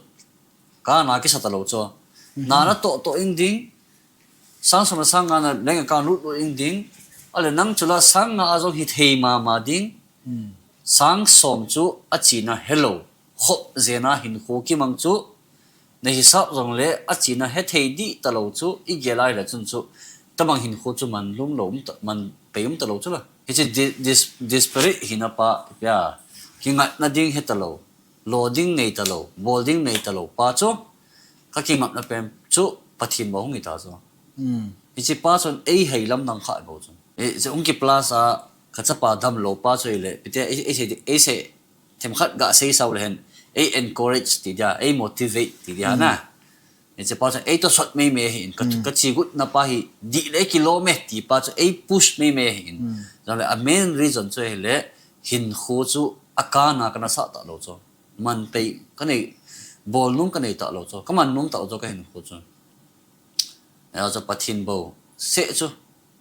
Kana kisa talou chu. Na natoh toh ing ding, sang som le sang nga na bank account lut lut ing ding, ale nang chu la sang nga a jong hithei mama ding, sang som chu achina helou, khop jena hinkho kimang chu, nahisap jongle achina hethei di talou chu, igel a hile chun chu, tabang hinkho chu man lum lou um ta, man pei um talou chu la. Hiche di-, dis-, desperate hina pa, ya, kingaina ding hetalou. Lo ding nei talou, bol ding nei talou pa chu, kakingapna pen chu Pathen bou hung hita chu. Hiche pa chun eihei lamdang kha bou chu. Hiche hung ki plus a, kachapa damlou pa chu ile, pite ei, eisei, eisei, themkhat gasei sao le hen, ei encourage ti dia, ei motivate ti dia na. Hiche pa chu eitohsot mei mei ahin, ka, kachi gutna pa hi, dih le kilom e ti pa chu ei push mei mei ahin. Jongle a main reason chu ahile, hinkho chu akana kana sah talou chu. Man pei kanei, bol nom kanei talou chu. Kaman nom talou chu kahinkho chu. Ahi chu Pathen bou seh chu.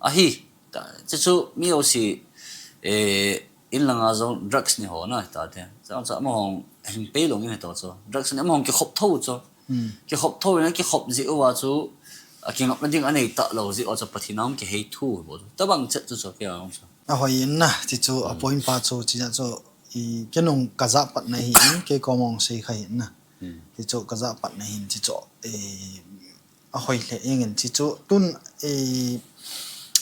Ahi, ta, chu chu mi jouse, eh, In langa jong drugs ni ho na ta te. Cha cha amahon hin pei lou nge to chu. Drugs ni amahon kikhop tho chu. Hmm. Kikhop tho na kikhop ji uva chu. A kingapna ding anei ta lou ji uva chu Pathen a hung kihei thu bo chu. Tabang chet chu chu kei a hung chu. Ahoi in na, ti chu a point pa chu, chi chu, i, kei nung ka ja pat na hi in, kei kom a hung sei kha hi in na. Hmm. Ti chu ka ja pat na hin, chi chu, e, ahoi le ing in, chi chu, tun, e,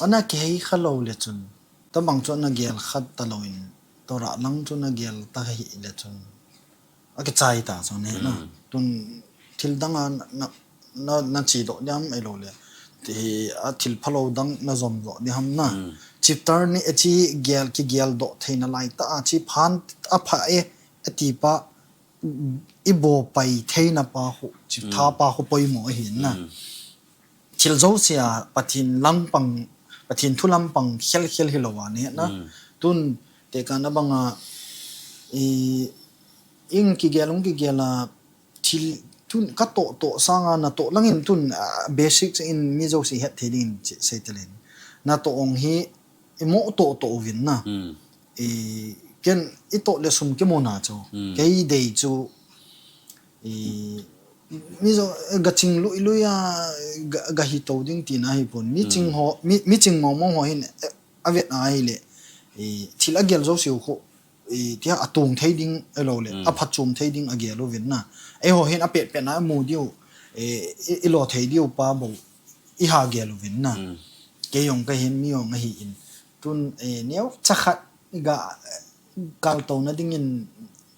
ana kihei kha lou le chun, tabang chu ana gel kha ta lou in, to ra lang chu ana gel ta hi le chun. A kichai ta chu ne na. Hmm. Tun thil dang a na, na, na chi doh diam ei lo le. Ti a thil phalou dang na jom doh diam na. Hmm. Chapter ni e chi gel kigel doh theina lai ta a chi phan a pha e, e ti pa i bo pai theina pa khu, chi tha pa khu poimo ahi na. Hmm. Thil jouse a Pathen lampang, Pathen thu lampang khel khel hi lou a ne na. Hmm. Tun te ka na bang a, i, ing kigel ung kigel a thil tun ka toh toh sang a na toh lang in tun, ah, basics in mi jouse het thei ding in chi sei te len. Na toh ong hi i mo toh toh uvin na. Hmm. I, ken i toh le sum kimu na chu. Hmm. Kei dei chu I, mi jo, eh, ga ching lui lui a, ga, ga hi to ding tina hi pon. Mi ching ho, mi, mi ching mong mong ho hin, eh, a vet a hi le. I, thil a gel jo siu kho. I, tia a tung thei ding a lo le. Mm. A phat chum thei ding a gel uvin na. Ei ho hin a pet pet na a mu diu. Eh, i, i lo thei diu pa bo. I ha gel uvin na. Mm. Kei jong ka hin mi jong a hi in. Tun, eh, neo cha khat ga, eh, kal to na ding in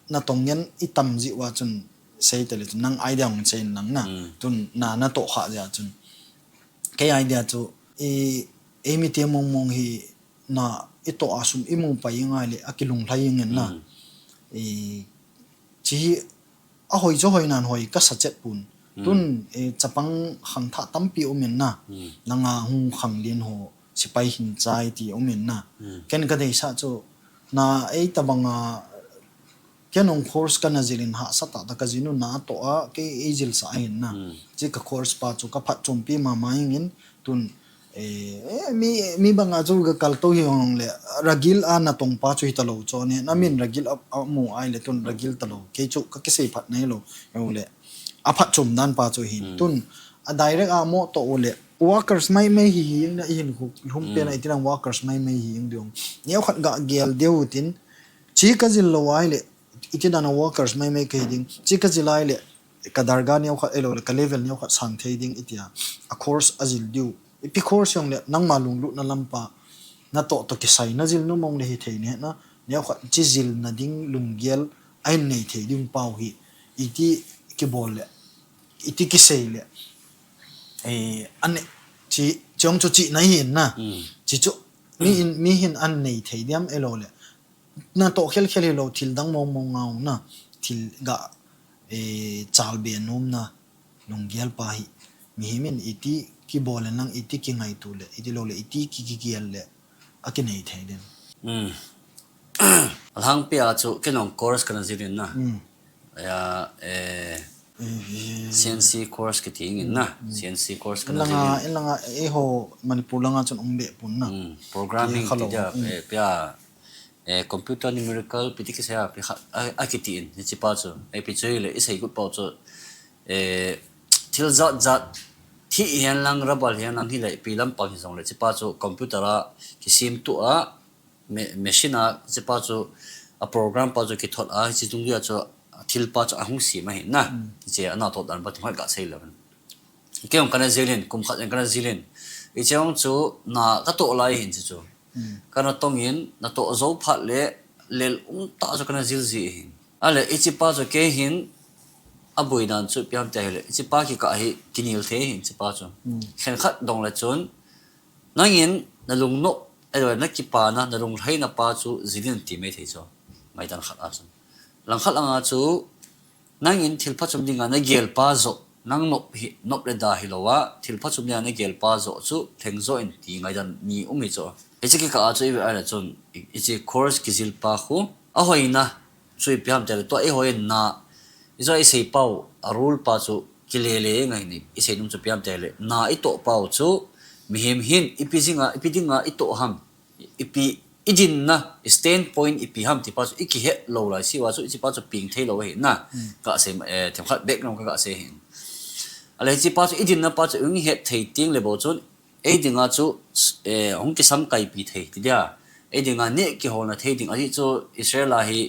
na tong ngen i tam ji uva chun sei te le chun nang idea hung sei in nang na. Mm. Tun na, na toh kha ja chun. Kei idea chu, i, ei mi te mong mong hi na i toh a sum i mu pai ngai le a kilung lhai ngen na. Mm. I, chi hi a hoi chu hoi nan hoi ka sa chet pun. Mm. Tun, eh, chapang khangthah tampi um in na. Mm. Langa hung khang lin ho, sipai hin chai ti um in na. Mm. Ken ka deisah chu, na ei tabang a, ken ong course ka na zil in hahsa tah tah ka zin u na toh a, kei ei zil sa ahin na. Mm. Chi ka course pa chu ka phat chumpi mama ing in, tun, eh, eh, mi, mi bang a chu ka kal to hi ong le, ragil a na tong pa chu hi ta lo cho ne, na min ragil a, a mu ai le tun ragil ta lo, kei chu ka kisei phat nei lo, ong le. A phat chum dan pa chu hin. Hmm. Tun, a direct a mo to u le. Workers mai mai hi hi, na i hin khu, lhum pe na i ti dan workers mai mai hi ing diong. Neo khat ga gel deu tin, chi ka zil lo ai le, i ti dan a workers mai mai ka hi ding. Chi ka zil ai le, ka darga neo khat, ei lo le, ka level neo khat sang thei ding i ti a. A course a zil diu. I pi course jong le, nangma lunglut na lam pa, na toh toh kisai, na zil nu mong le hi thei ne, na, neo khat, chi zil na ding lunggel, a in nei thei ding pau hi, i ti kibol le, i ti kisei le, eh, an chi, chong chu chi na hi na, mm, chi chu, mi in, mi hin an nei thei diam ei lo le, na toh khel khel hi lo, thil dang mong mong ngau na, thil ga, eh, chal be nom na, lunggel pa hi, mihem in i ti kibol le nang, i ti kingai tu le, i ti lo le, i ti ki, kigel le, a kinei thei den. Mm. Alhangpi a chu ken ong course ka na zil in na. Mm. Ya, eh, eh, C N C course kiti ing in na. Mm. C N C course ka na zil in. Langa, langa, eh, ho, Manipur langa chun um be pun na. Mm. Programming kiti a, mm, eh, pia, eh, computer numerical, piti kisei a, pi kha, a, a kiti in, ni chi pa chu. Eh, pi chu le, i sei gut pau chu. Eh, thil zat zat, thi hian lang, rubber hian lang, hi le, pi lam pang hi zong le, chi pa chu, computer a, kisim tu a, me-, machine a, chi pa chu, a program pa chu, kithot a, chi tung dia chu, thil pa chu, a hung sim a hi na. Mm. Chi a na thot dan pa, thum khat ka sei lo. Kei ong ka na zil in, kum khat in ka na zil in. I chi ong chu, na ka toh lai hin chi chu. Mm. Ka na tong in, na toh zo phat le, lel um ta chu ka na zil zi hin. A le, i chi pa chu kei hin, a boi dan chu piam te hi le, i chi pa ki ka hi, kinil thei hin chi pa chu. Mm. Khen khat dong le chun, nang in, na lung nop, ei lo le, na kipa na, na lung lhai na pa chu, zil in ti mai thei chu. Mai dan khat a chun. Lang khat anga chu, Nang in thil phachom dinga na gel pa zo, nang nop hi, nop le da hi lo a, thil phachom dinga na gel pa zo chu, thleng zo in ti ngai dan ni um hi chu. Hiche kikah a chu i ve a le chun, i, i chi course kizil pa khu, a hoina, chu i piam te le, tua i hoi na, i zo i sei pau, a rule pa chu, kile le ngai ni, i sei num chu piam te le, na i toh pau chu, mihem hin, ipi zinga, ipi dinga i toh ham, ipi i dinna, i standpoint ipi ham ti pa chu i kihet lou lai seh uva chu, hiche pa chu peng thei lou ahi na. Ka sei, eh, themkhat background ka, ka sei hin. Ahile hiche pa chu i dinna pa chu i het thei teng le bou chun, ei dinga chu, eh, hung kisamkaipi thei ti dia. Ei dinga neh kiholna thei ding ahi chu, Israel a hi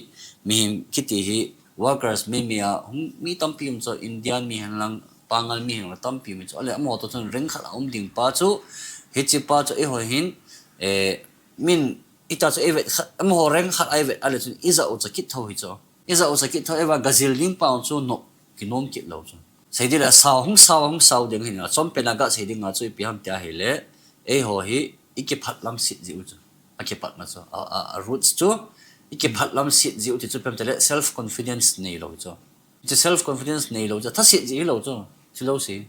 mihem kiti hi workers mi mi a hung mi tampi um chu, Indian mi hen lang, Pangal mi hen lang tampi um chu. Ahile amaho toh chun rank khat a um ding pa chu, hiche pa chu eiho hin, eh, min Hitia chu i vet khat, amaho rank khat a i vet a le chun i ja u cha kit tho hi chu. I ja u cha kit tho, eiva ga jil ding pa chu nop kinom kit lou chu. Sei ding le sao, hung sao, hung sao ding hin a, chompen a ga sei ding a chu ipi ham tia ahile, eiho hi i kiphat lam set jiu chu. A kipatna chu, a, a, a roots chu, i kiphat lam set jiu ti chu ipi ham tia le self confidence nei lou chu. Hiche self confidence nei lou chu, thaset jeh hi lou chu, thi lou se.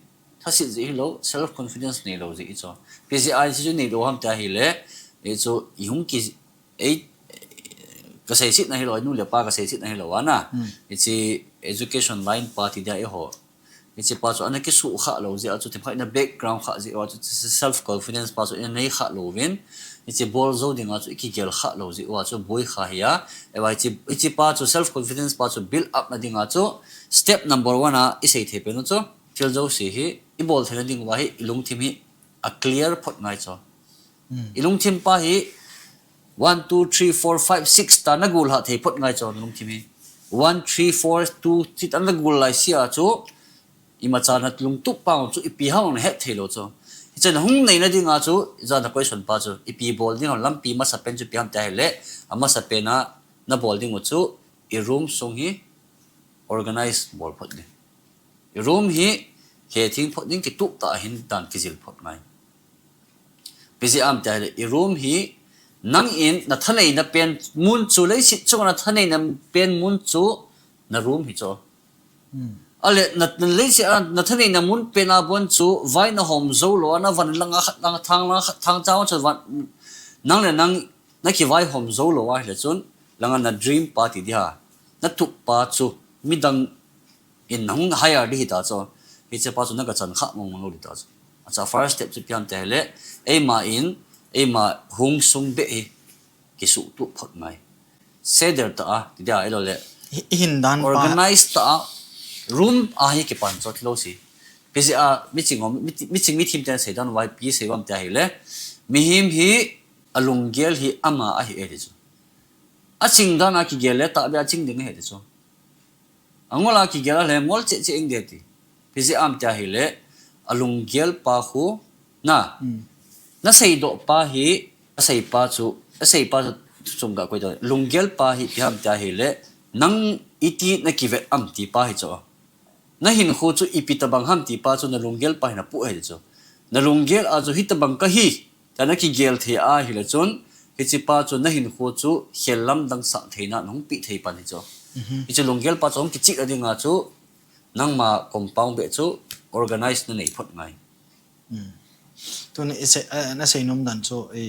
Thaset jeh hi lou, self confidence nei lou jeh hi chu. Ipi jeh a hiche chu nei lou ham tia ahile, hichu i hung ki, ei, ka seisetna hi lou, nu le pa ka seisetna hi lou ana. Hiche education line pa ti dia eiho. Hiche pa chu ana kisuh kha lou jeh a chu, themkhat ina background kha jeh uva chu, self confidence pa chu ina nei kha louvin. Hiche bol jou dinga chu i kigel kha lou jeh uva chu boi kha hi a. Eiva hiche, hiche pa chu self confidence pa chu build up na dinga chu step number one a i sei thei pen u chu, thil jouse hi i bol theina ding uva hi i lungthim hi a clear phot ngai chu. I lungthim pa hi one, two, three, four, five, six ta na gul ha thei phot ngai chu na lungthim hi. One, three, four, two, ti ta na gul lai seh a chu, imacha na lungtup pa chu ipi ham na het thei lou chu. Hiche na hung neina dinga chu, ijat na question pa chu, ipi bol ding ham, lampi masa pen chu ipi ham tia ahile, amasa pen a na bol ding u chu, i room sung hi organize bol phot ding. I room hi hething phot ding, kitup tah a hin dan kijil phot ngai. Ipi jeh ham tia ahile, i room hi nangin na thaneina pen mun chu, leiset chunga na thaneina pen mun chu na room hi chu. Ahile, na, na leiset a na thaneina mun pen a bon chu, vai na hom jou lou a, na van lang a khat lang, thang lang a khat, thang chang chu van, nang le nang na kivaihom jou lou ahile chun, langa na dream pa ti dia, na tup pa chu, midang in na hung hire ding hita chu, hiche pa chu na ga chan kha mong mong lou ding ta chu. Acha first step chu ipi ham tia ahile, eima in, eima hung sung beh hi kisuhtup phot ngai. Seder tah a, ti dia ahilou le. I, i hin dan pa. Organize tah a, room a hi kipan chu thi lou se. Ipi jeh a, miching ho, mi, miching mithim ten sei dan uva ipi sei uvam tia ahile, mihem hi a lunggel hi ama ahi e ti chu. A ching dan a kigel le tahbeh a ching ding ahi ti chu. Angol a kigel a le ngol cheh cheh ing de ti. Ipi jeh ham tia ahile, a lunggel pa khu, na, na seidoh pa hi, a sei pa chu, a sei pa chu chung ga koi to. Lunggel pa hi ipi ham tia ahile, nang iti na kivet am ti pa hi chu. Na hinkho chu ipi tabang ham ti pa chu na lunggel pa hin apoh ahi ti chu. Na lunggel a chu hitabang kahi, tia na kigel thei ahile chun, hiche pa chu na hinkho chu khel lamdang sah theina na hung pe thei pan hi chu. Hiche lunggel pa chu hung kichih na dinga chu, nangma compound beh chu organize na nei phot ngai. Tun i sei, eh, na sei nom dan chu, i,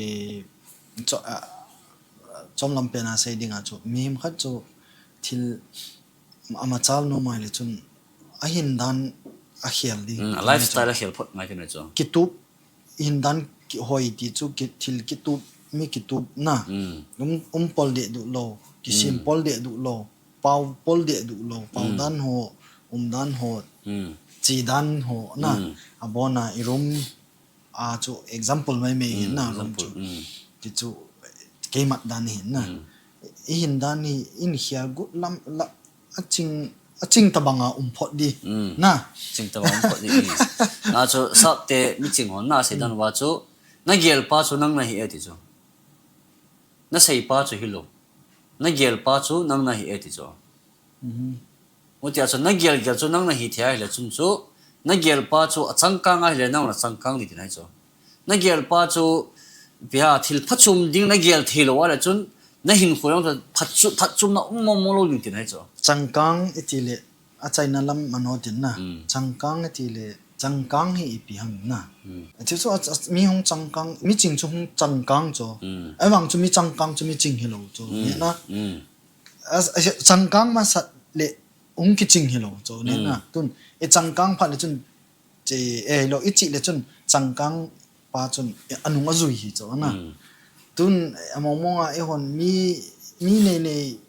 cho-, ah, chomlam pen a sei dinga chu, mihem khat chu thil amachal nom ahile chun, a hin dan a khel ding. A lifestyle a khel phot ngai ti na chu. Kitup, hin dan ki, hoi ti chu ki, thil kitup, mi kitup na. Um, um pol deh duh lou, kisem pol deh duh lou, pau pol deh duh lou, pau dan ho, um dan ho, che dan ho na. Abon a i room a chu example mai mai hin na, room chu. Ti chu keimat dan hin na. I hin dan hi in khel gut lam, la, a ching, a ching tabang a um phot ding na. Ching tabang um phot ding. Na chu sapte miching hon na sei dan uva chu, na gel pa chu nang nahi e ti chu. Na sei pa chu hilou. Na gel pa chu nang nahi e ti chu. Hutia chu na gel gel chu nang nahi thei ahile chun chu, na gel pa chu a changkang ahile nang na changkang ding tina hi chu. Na gel pa chu, ipi ham, thil phachom ding na gel thei lou ahile chun, na hinkho jong chu phatchom, phatchomna um mong mong lou ding tina hi chu. Changkang i ti le, achaina lam mano tin na. Changkang i ti le, changkang hi ipi ham na. Achu chu a, a, mi hung changkang, miching chu hung changkang chu. Ahivang chu mi changkang chu miching hilou chu. Ni na. A, a, changkang masat le hung kiching hilou chu. Ni na. Tun, i changkang phat le chun, che, eh, lo i chih le chun, changkang pa chun, eh, anung ajui hi chu na. Tun among mong a eihon mi mi nei nei,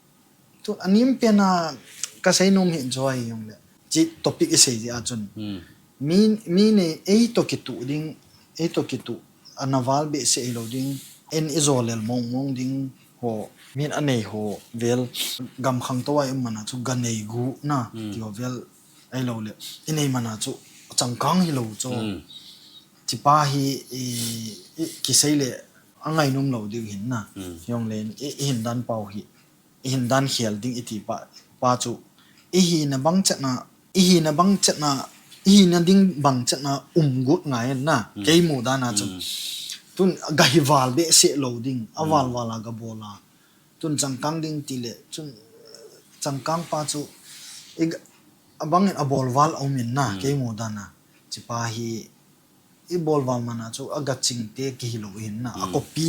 tun anem pen a kasei nom hi chu ahi jongle, chi topic isei ji a chun, hmm, mi mi nei, ei to kitu ding, ei to kitu ana val behseh hilou ding, en ijo lel mong mong ding ho, min anei ho vel, gam khangtou a i um man a chu ga nei gu na, hmm, ti ho vel, ahilou le inei man a chu changkang hilou chu. Hmm. Chipa hi i, i, kisei le angai nom lou diu hin na. Hmm. Jongle i, i hin dan pau hi, i hin dan khel ding iti pa, pa chu, i hina bang chet na, i hina bang chet na, i hina ding bang chet na um gu ngai na. Hmm. Kei mu dan a chu. Hmm. Tun ga hi val behseh lou ding, a val, hmm, val a ga bol a. Tun changkang ding ti le, chun changkang pa chu i ga, abang in abol val a um in na, hmm, kei mu dan a. Chipa hi i bol val man a chu aga ching te kihi lou hin na. A, hmm, copy,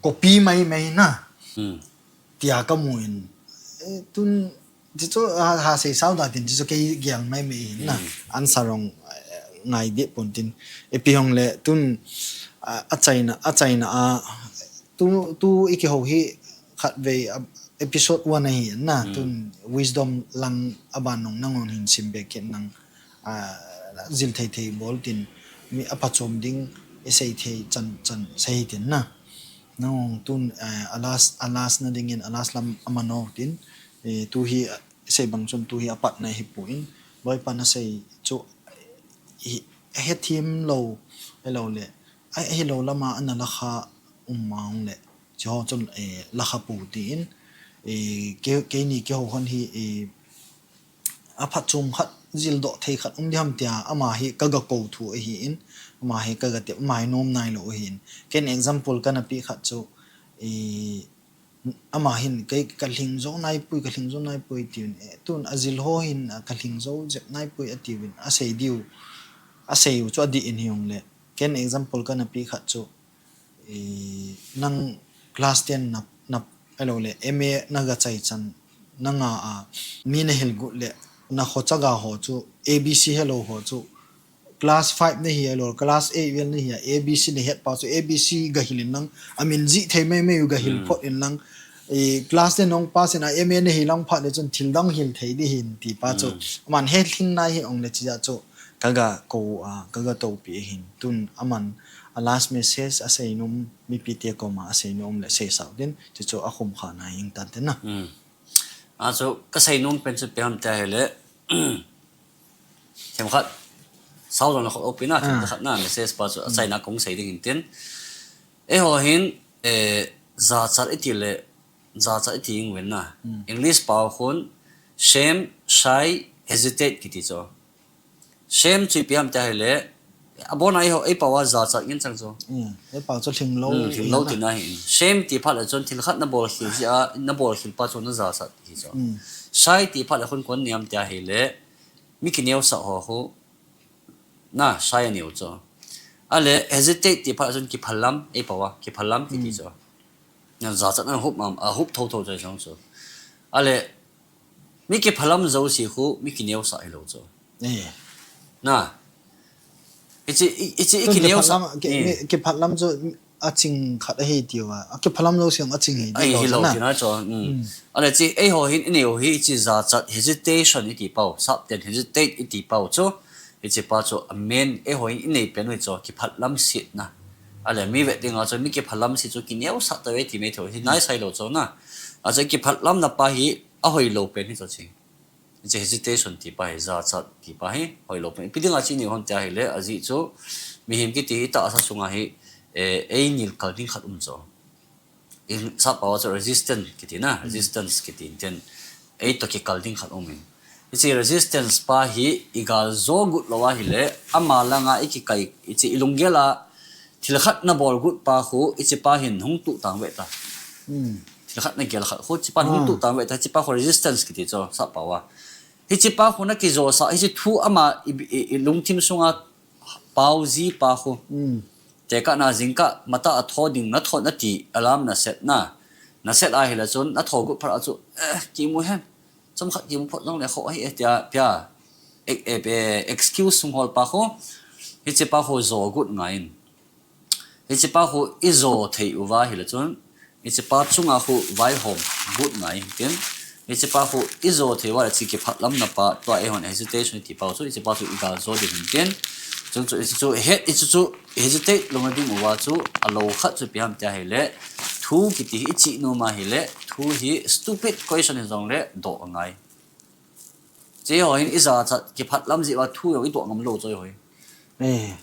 copy mai mai na. Hmm. Tia ka mu in. Eh, tun, chi chu ha, ha sei sao da tin, chi chu kei gel mai mai hin na. Hmm. Answer jong, eh, ngai deh pon tin. Ipi hong le, tun, a, achaina, achaina a, tu, tu i kihou hi khatvei, a, episode one ahi na, hmm, tun wisdom lang aban nung nanghon hin sim be kit nang, a, jil thei thei bol tin, mi aphachom ding isei thei chan chan sei tin na. Nanghon tun, eh, a last, a last na ding in, a last lam aman o tin, eh, tu hi, eh, sei bang chun tu hi apat na hi pu in, loi pan asei chu hi, ahe thim lou, ahilou le, a, ahilou lam a ana la kha um mang le, chi ho chun, eh, la kha pu ti in, eh, ke, keini keiho hon hi, eh, aphatchom khat, jil doh thei khat um di ham tia, ama hi ka ga kou thu ahi in, ama hi ka ga ti, ama hi nom nai lou ahi in. Ken example kana pe khat chu, eh, ama hin kei ka lhing jou nai pui, ka lhing jou nai pui ti in, eh, tun ajil ho hin, a, ka lhing jou jep nai pui ati in, asei diu, asei u chu adih in hi ong le. Ken example kana pe khat chu, eh, nang class ten na, na, ahilou le, M A na ga chai chan, na nga a, mi na hil gu le, na kho chaga ho chu, A B C helou ho chu, class five na hi, ahilou, class eight vel na hi a, A B C na het pa chu, A B C ga hil in lang, amin jih thei mai mai u ga hil, hmm, phot in lang, eh, class ten nong pass in a, M A na hi lang phat le chun thil dang hil thei di hin ti pa chu, hmm, aman he lhing nai hi ong le chi a chu, ka ga kou a, ka ga topi hin. Tun aman a last message asei nom, mipi te koma asei nom le sei sao din, chu chu akhum kha na ing tan te na. Hmm. A chu ka sei nom pen chu ipi ham tia ahile, themkhat, sao jong na khot opi na, themkhat na, message pa chu, ah, achaina kong sei ding hin tin. Eiho hin, eh, jachat iti le, jachat iti ing ven na. Hmm. English pao khun, shame, shy, hesitate kiti chu. Shame chu ipi ham tia ahile, abon a eiho, ei pao a jachat ngen chang chu. Hmm, ei pao chu lhing lou, hmm, lhing lou tina hi. Shame ti phat le chun thil khat na bol khel ji a, na bol khel pa chu na jachat hi chu. Hmm. Shy ti phat le khun kon niam tia ahile, mi kineosah ho khu, na, shy aneo chu. Ale, hesitate ti phat le chun kiphalam, ei pao a, kiphalam kiti chu. Na jachat na hup mam, a hup tho tho chu chang chu. Ale, mi kiphalam jouse khu, mi kineosah hilou chu. Eh. Na. Hichi, i, hichi, i kineosah. Tun kiphalam, ki, eh, mi, kiphalam chu aching khat ahi tiu a. A kiphalam jouse aching hi, ahi, hilou hilou na. Tina chu. Mm. Mm. Ale chi, eiho hin, inei u hi, hichi jachat, hesitation iti pao, sap ten hesitate iti pao chu. Hichi pa chu, amen, eiho hin, inei pen u hi chu, kiphalam set na. Ale mi vet ding a chu, mi kiphalam set chu, kineosah ta ve ti mai thou, hi, mm, nai sai lou chu na. A chu kiphalam na pa hi, ahoi lou pen hi chu chi. Hiche hesitation ti pa hi, jachat ti pa hi, hoi lou pen. Ipi dinga chi ni hon tia ahile, ajeh chu, mihem kiti hi tahsa sunga hi, eh, ei nilkal ding khat um chu. Eng, sap pao a chu resistance kiti na, hmm, resistance kiti in tin. Ei to kikal ding khat um in. Hiche resistance pa hi, i gal jo got lou ahile, ama langa i kikai, hiche i lunggel a, thil khat na bol got pa khu, hiche pa hin hung tuh tang ve ta. Hmm. Thil khat na gel khat khu, hiche pa hin hung, ah, tuh tang ve ta, hiche pa khu resistance kiti chu, sap pao a. Hiche pa khu na kijosah, hiche thu ama i, i, i lungthim sunga pao ji pa khu. Hmm. Tekah na jingkah matah a tho ding na thot na ti alarm na set na. Na set ahile chun, na tho got phat a chu, eh, kimu hen. Chomkhat kimu phot jongle kho ahi e tia, pia. E, e, e, excuse sung hol pa khu. Hiche pa khu jo got ngai in. Hichepa khu ijo thei uva ahile chun, hichepa chunga khu vaihom got ngai tin, hichepa khu ijo thei uva le hiche kiphatlamna pa, tua eihon hesitation ti pa chu, hichepa chu iga jo ding hin tin, chun chu, hiche chu, het, hiche chu hesitate louna ding uva chu, alou khat chu ipi ham tia ahile, thu kiti hi ichih nom ahile, thu hi stupid question hijongle doh angai. Hiche ho hin ijachat kiphatlam jeh uva thu jong idoh ngam lou chu ahi. Eh.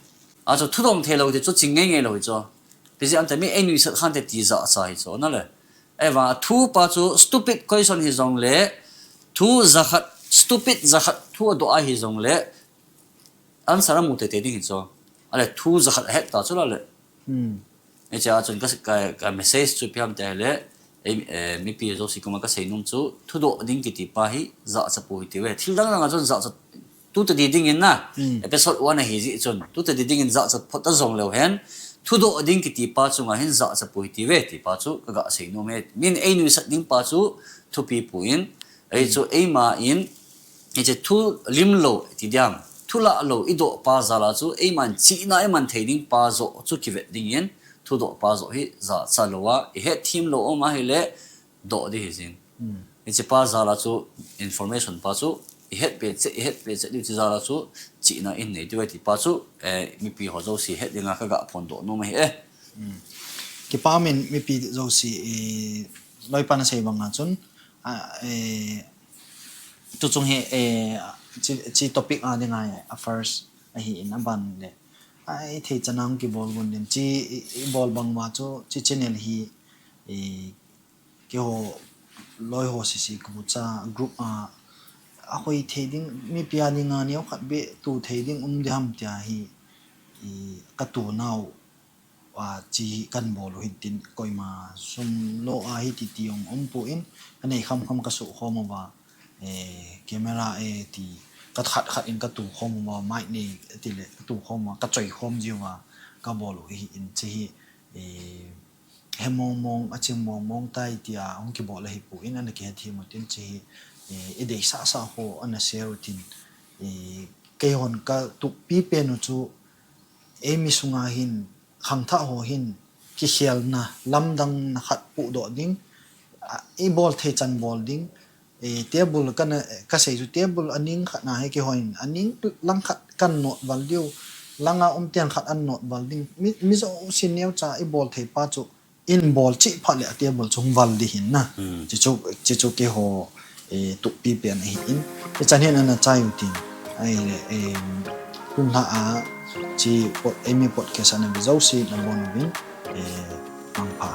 Achu thudong thei lou ti chu ching ngei ngei lou hi chu. Ipi jeh ham tia mi einuisat khante ti jachat hi chu nale. Ahivang thu pa chu stupid question hijongle, thu jakhat, stupid jakhat thu adoh ahi jongle, answer amu teitei ding hi chu. Ahile thu jakhat ahet ta chu la le. Hmm. Hichea chun ka, ka, ka message chu ipi ham tia ahile, eh, eh, mipi jouse koma kasei nom chu, thudoh ding kiti pa hi jachat pou hite uve. Thil dang dang a chun jachat, tu tadi dingin na, Hmm. episode one ahi jeh chun, tu tadi dingin jachat phot ta jong leu hen, thudoh ding kiti pa chunga hin jachat pou hite uve ti pa chu kaga sei nom e. Min einuisat ding pa chu thupi poi. Ahi chu eima in, hiche thu lim lou ti diam, thu lah lou idoh pa jal a chu, eiman chihna iman thei ding pa joh chu kivet dingin, thudoh pa joh hi jachat lou a, ihet them lou um ahile, doh ding hi jin. Hmm. Hichepa jal a chu, information pa chu, ihet peh cheh, ihet peh cheh diu hiche jal a chu, chihna inei diu ahi ti pa chu, eh, mipi ho jouse het dinga kaga phondoh nom ahi e. Hmm. Kipa min mipi jouse, eh, loipan asei banga chun, a, eh, tuchung hi, eh, hiche, hiche topic a dinga, eh, a first ahin aban le. Ahi thei chan a hung kibol gon din hiche, i, ibol bang uva chu, hiche channel hi, eh, keiho loi ho sese kabucha group a, ahoi thei ding, mipi a dinga neokhat beh tu thei ding um ding ham tia hi, i, katu nau a, hiche hi kahin bol u hin tin, koima sum lo a hiti ti jong um pon, anei kham kham kasuh khom uva, eh, camera e ti, ka khat khat in katu khom uva, mic nei ti le katu khom uva, kachoi khom jiuva, kabol u ahin hiche hi, eh, he mong mong, aching mong mong tai tia hung kibol ahi pon, ana kihet them u tin hiche hi, eh, ideisah sah ho ana share u tin, eh, keihon katup pipen u chu, eimi sunga hin, khangthah ho hin, kikhelna, lamdangna khat pohdoh ding, a, ibol thei chan bol ding, eh, table kana, kasei chu table aning khat na hi keihon, aning lang khat kahin not val diu, langa um ten khat ahin not val ding, mi, mi jousen neocha ibol thei pa chu, in bol cheh phat le a table chu hung val ding hin na. Hmm. Hiche chu, hiche chu keiho, eh, tup pipen ahin. Hichan hin ana chai u tin. Ahile, eh, tun lha a, hiche pod, Eimi Podcast ana ve jouse nabon uvin, eh, mangpha.